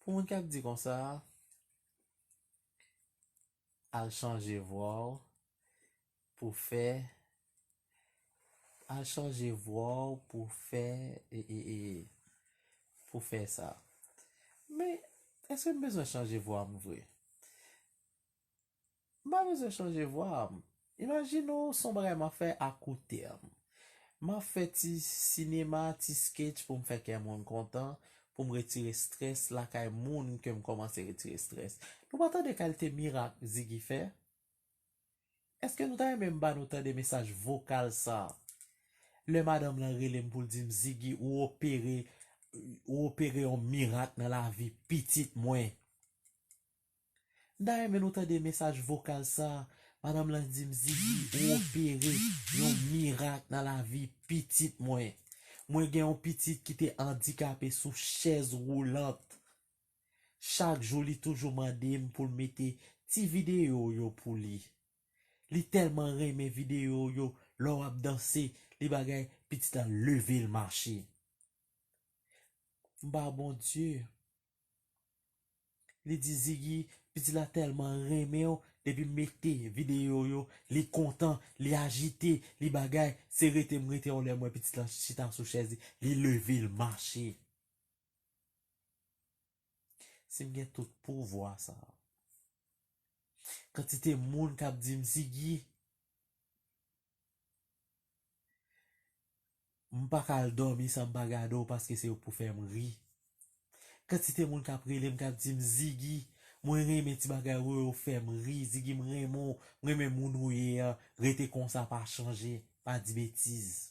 Pou moun k ap di konsa, al chanje vwa w pou fè, al chanje vwa w pou fè, e, e, e, pou fè sa. Men, èske m bezwen chanje vwa m vre? M pa bezwen chanje vwa m. Imajine w, se yon bagay m ap fè a kou tèm. M ap fè ti sinema, ti sketch pou m fè kè moun kontan, pou m retire strès lakay moun ke m kòmanse retire strès. Nou pa tande kalite mirak Ziggy fè? Èske nou ta renmen m ba nou tande mesaj vokal sa? Lè madanm lan rele m pou l di m, "Ziggy, ou opere, ou opere yon mirak nan lavi pitit mwen." M ta renmen nou tande mesaj vokal sa. Madanm lan di m, "Ziggy, ou opere yon mirak nan lavi pitit mwen. Mwen gen yon pitit ki te andikape sou chèz woulant. Chak jou li toujou mande m pou l mete ti videyo yo pou li. Li tèlman renmen videyo yo, lè w ap danse, li bagay, pitit la leve l mache." M ba Bondye. Li di, "Ziggy, pitit la tèlman renmen w, depi m mete videyo yo, li kontan, li ajite, li bagay, se rete m rete yon lè m wè pitit la chita sou chèz li, li leve l mache." Si m gen tout pouvwa sa, kantite moun k ap di m, "Ziggy, m pa ka al dòmi san m pa gade w paske se ou k pou fè m ri." Kantite moun k ap rele m, k ap di m, "Ziggy, mwen renmen ti bagay ou yo, ou fè m ri, Ziggy, m renmen w, m renmen moun ou ye a, rete konsa, pa chanje, pa di betiz."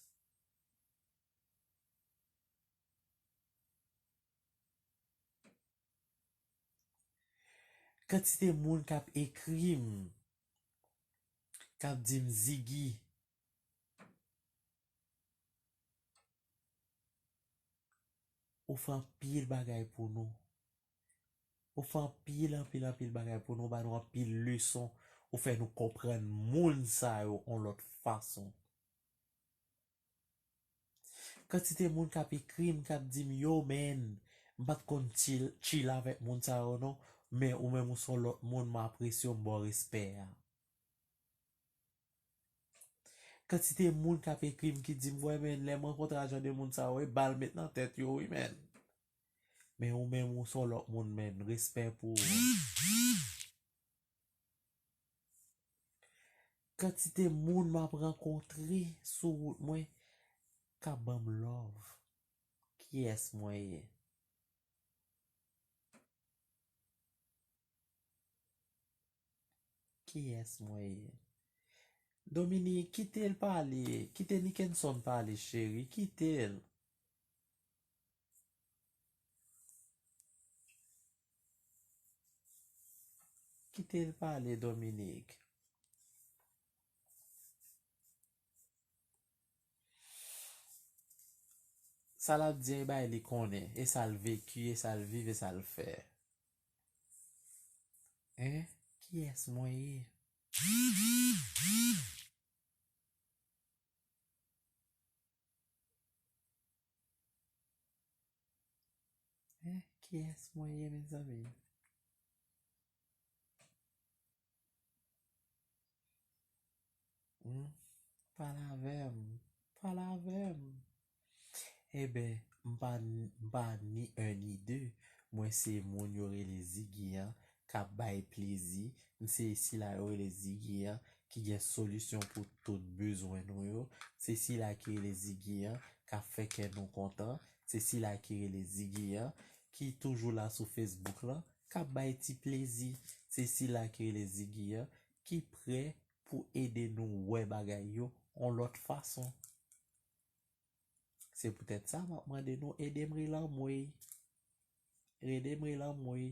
Kantite moun k ap ekri m, k ap di m, "Ziggy, ou fè anpil bagay pou nou. Ou fè anpil, anpil, anpil bagay pou nou, ou ba nou anpil leson, ou fè nou konprann moun sa yo yon lòt fason." Kantite moun k ap ekri m, k ap di m, "Yo, man, m pa t konn chill, chill avèk moun sa yo non, men ou menm ou se yon lòt moun, m apresye w, m ba w respè a." Kantite moun k ap ekri m ki di m, "Wè, man, lè m rankontre a jan de moun sa yo, e bal met nan tèt yo, wi, man. Men ou menm, ou se yon lòt moun, man. Respè pou ou." Kantite moun m ap rankontre sou wout mwen k ap ban m love. Kiyès mwen ye? Kiyès mwen ye? Dominique, kite l pale. Kite Nickenson pale, cheri. Kite l. Kite l pale, Dominique. Sa l ap di a, e bagay li konnen, e sa l veki, e sa l viv, e sa l fè. Hein? Kiyès mwen ye? Hein? Kiyès mwen ye, mezanmi? Hmm? Pale avè m. Pale avè m. Eben, m pa, m pa ni en ni de. Mwen se moun yo rele Ziggy an, k ap bay plezi. M se sila yo rele Ziggy an, ki gen solisyon pou tout bezwen nou yo. Se sila ki rele Ziggy an, k ap fè kè nou kontan. Se sila ki rele Ziggy an, ki toujou la sou Facebook lan, k ap bay ti plezi. Se sila ki rele Ziggy an, ki prè pou ede nou wè bagay yo yon lòt fason. Se poutèt sa, m ap mande nou, ede m rele anmwey. Ede m rele anmwey.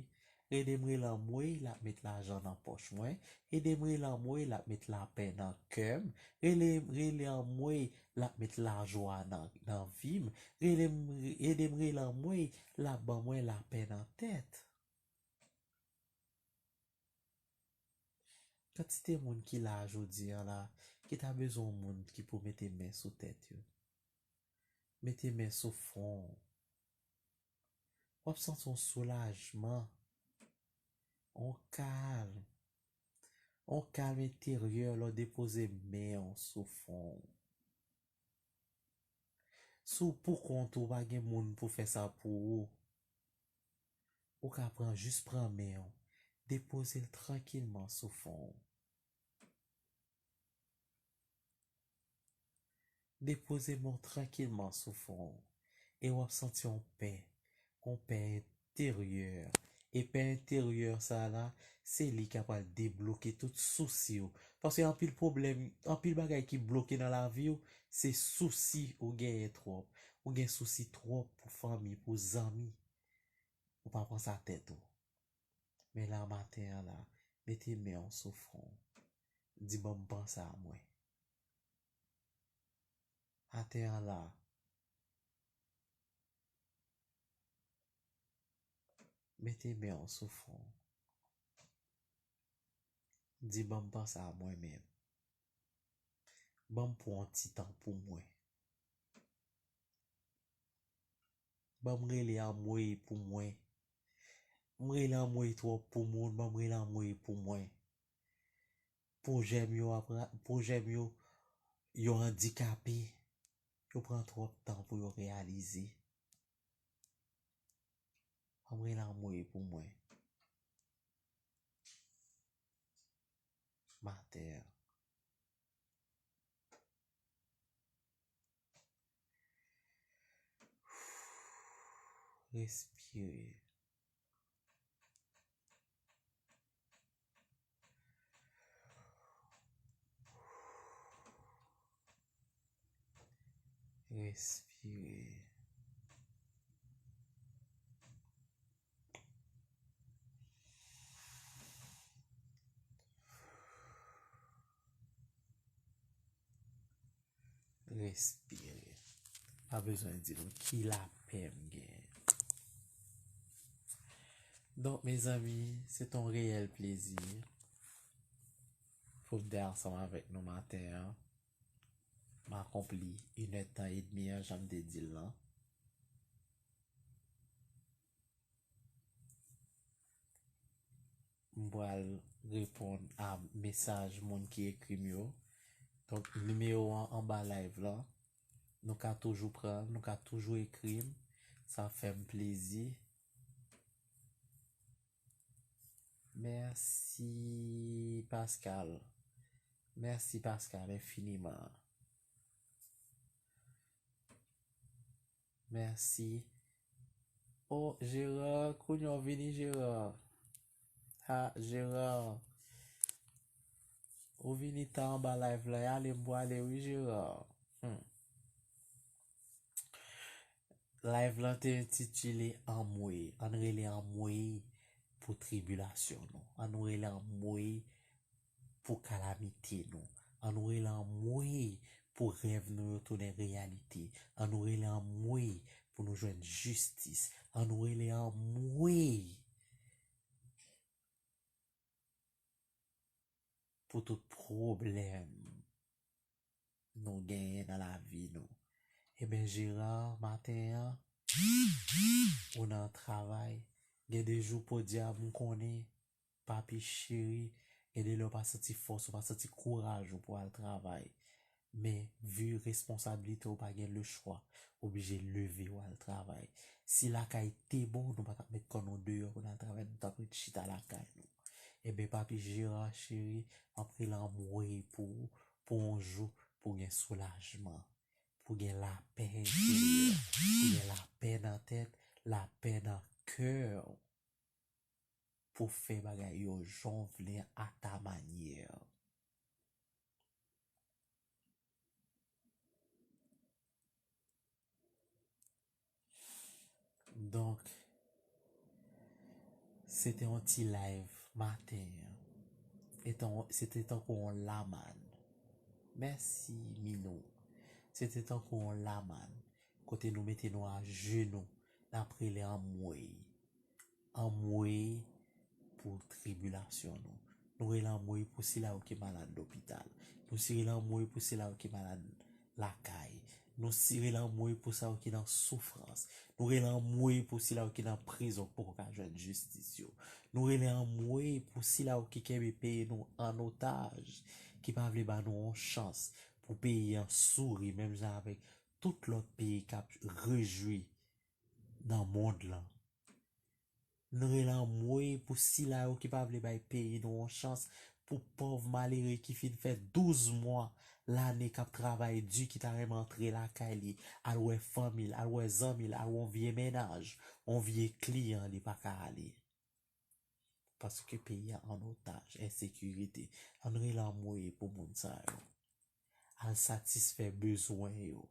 Ede m rele anmwey, l ap met lajan nan pòch mwen. Ede m rele anmwey, l ap met lapè nan kè m. Rele, rele anmwey, l ap met lajwa nan, nan vi m. Rele m, ede m rele anmwey, l ap ban mwen lapè nan tèt. Kantite moun ki la jodi a la, ki ta bezwen yon moun ki pou mete men sou tèt yo. Mete men sou fwon w. W ap santi yon soulajman, yon kalm, yon kalm enteryè lè w depoze men w sou fwon w. Si w pou kont ou, pa gen moun pou fè sa pou ou, ou ka pran, jis pran men w, depoze l trankilman sou fwon w. Depoze men w trankilman sou fwon w, e w ap santi yon pè, yon pè enteryè. E pè enteryè sa la, se li k ap al debloke tout sousi w. Paske anpil pwoblèm, anpil bagay ki bloke nan lavi w, se sousi ou genyen twòp. Ou gen sousi twòp pou fanmi, pou zanmi. Ou pa panse a tèt ou. Men la maten an la, mete men w sou fwon w. Di, "Ban m panse a mwen." Maten an la, mete men w sou fwon w. Di, "Ban m panse a mwen menm. Ban m pran yon ti tan pou mwen. Ban m rele anmwey pou mwen. M rele anmwey twòp pou moun, ban m rele anmwey pou mwen." Pwojè m yo ap ra-, pwojè m yo, yo andikape. Yo pran twòp tan pou yo reyalize. Ban m rele anmwey pou mwen. Maten an. Respire. Respire. Respire. Pa bezwen di nou ki lapè m genyen. Donk, mezanmi, se t on reyèl plezi pou m te ansanm avèk nou maten an. M akonpli inèdtan edmi an, jan m te di l lan. M pral reponn a mesaj moun ki ekri m yo. Donk, nimewo an anba live lan. Nou ka toujou pran l, nou ka toujou ekri m. Sa fè m plezi. Mèsi, Pascal. Mèsi, Pascal, enfiniman. Mèsi. Oh, Gérard, kounye a w vini, Gérard. Ha, Gérard. Ou vini ta anba live la, ale m pwale wi, Gérard. Hmm. Live lan te entitile Anmwey. Ann rele anmwey pou tribilasyon nou. Ann rele anmwey pou kalamite nou. Ann rele anmwey pou rèv nou yo tounen reyalite. Ann rele anmwey pou nou jwenn jistis. Ann rele anmwey pou tout pwoblèm nou genyen nan lavi nou. Eben, Gérard, maten an, ou nan travay, gen de jou podyab m konnen, papi cheri, gen de lè w pa santi fòs, ou pa santi kouraj ou pou al travay. Men, vi responsabilite w pa gen lechwa, ou oblije leve w al travay. Si lakay te bon, nou pa t ap met kò nou deyò pou n al travay, nou t ap ret chita lakay nou. Ebyen, papi Jera cheri, m ap rele anmwey pou ou, pou yon jou, pou gen soulajman, pou gen lapè enteryè, pou gen lapè nan tèt, lapè nan kè w, pou fè bagay yo jan w vle a ta manyè. Donk, se te yon ti live maten an. E tan-, se te tankou yon lamann. Mèsi, Minou. Se te tankou yon lamann. Kote nou mete nou ajenou, n ap rele anmwey. Anmwey pou tribilasyon nou. Nou rele anmwey pou sila yo ki malad lopital. Nou si rele anmwey pou sila yo ki malad lakay. Nou si rele anmwey pou sa yo ki nan soufrans. Nou rele anmwey pou sila yo ki nan prizon k poko ka jwenn jistis yo. Nou rele anmwey pou sila yo ki kenbe peyi nou an otaj, ki pa vle ba nou yon chans pou peyi an souri menm jan avèk tout lòt peyi k ap rejwi nan mond lan. Nou rele anmwey pou sila yo ki pa vle bay peyi nou yon chans, pou pòv malere ki fin fè douz mwa lane k ap travay di, ki ta renmen antre lakay li, al wè fanmi l, al wè zanmi l, al wè yon vye mennaj, yon vye kliyan li pa ka ale. Paske peyi a an otaj, ensekirite. Ann rele anmwey pou moun sa yo. Al satisfè bezwen yo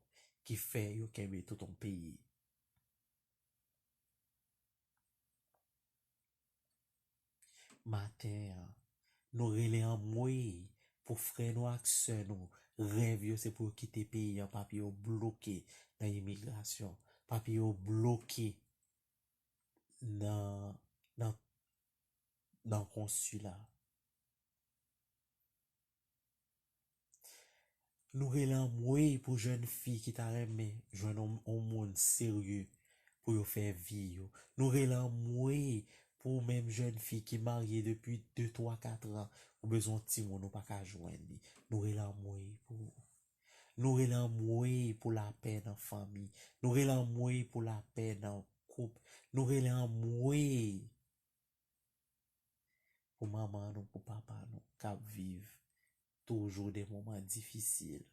ki fè yo kenbe tout yon peyi. Maten an, nou rele anmwey pou frè nou ak sè nou. Rèv yo se pou yo kite peyi an, papye yo bloke nan imigrasyon, papye yo bloke nan, nan, nan konsila. Nou rele anmwey pou jèn fi ki ta renmen jwenn yon, yon moun serye pou yo fè vi yo. Nou rele anmwey pou menm jèn fi ki marye depi de, twa, kat an, ou bezwen yon timoun, ou pa ka jwenn li. Nou rele anmwey pou ou. Nou rele anmwey pou lapè nan fanmi. Nou rele anmwey pou lapè nan koup. Nou rele anmwey pou manman nou, pou papa nou, k ap viv toujou de moman difisil.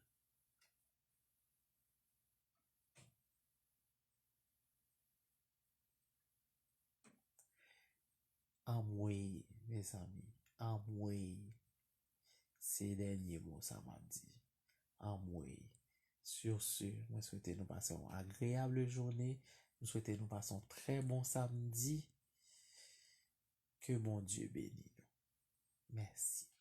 Anmwey, mezanmi, anmwey. Se dènye mo sa m ap di. Anmwey. Sur ce, mwen swete nou pase yon agreyab jounen. M swete nou pase yon trè bon samdi. Ke Bondye beni nou. Mèsi.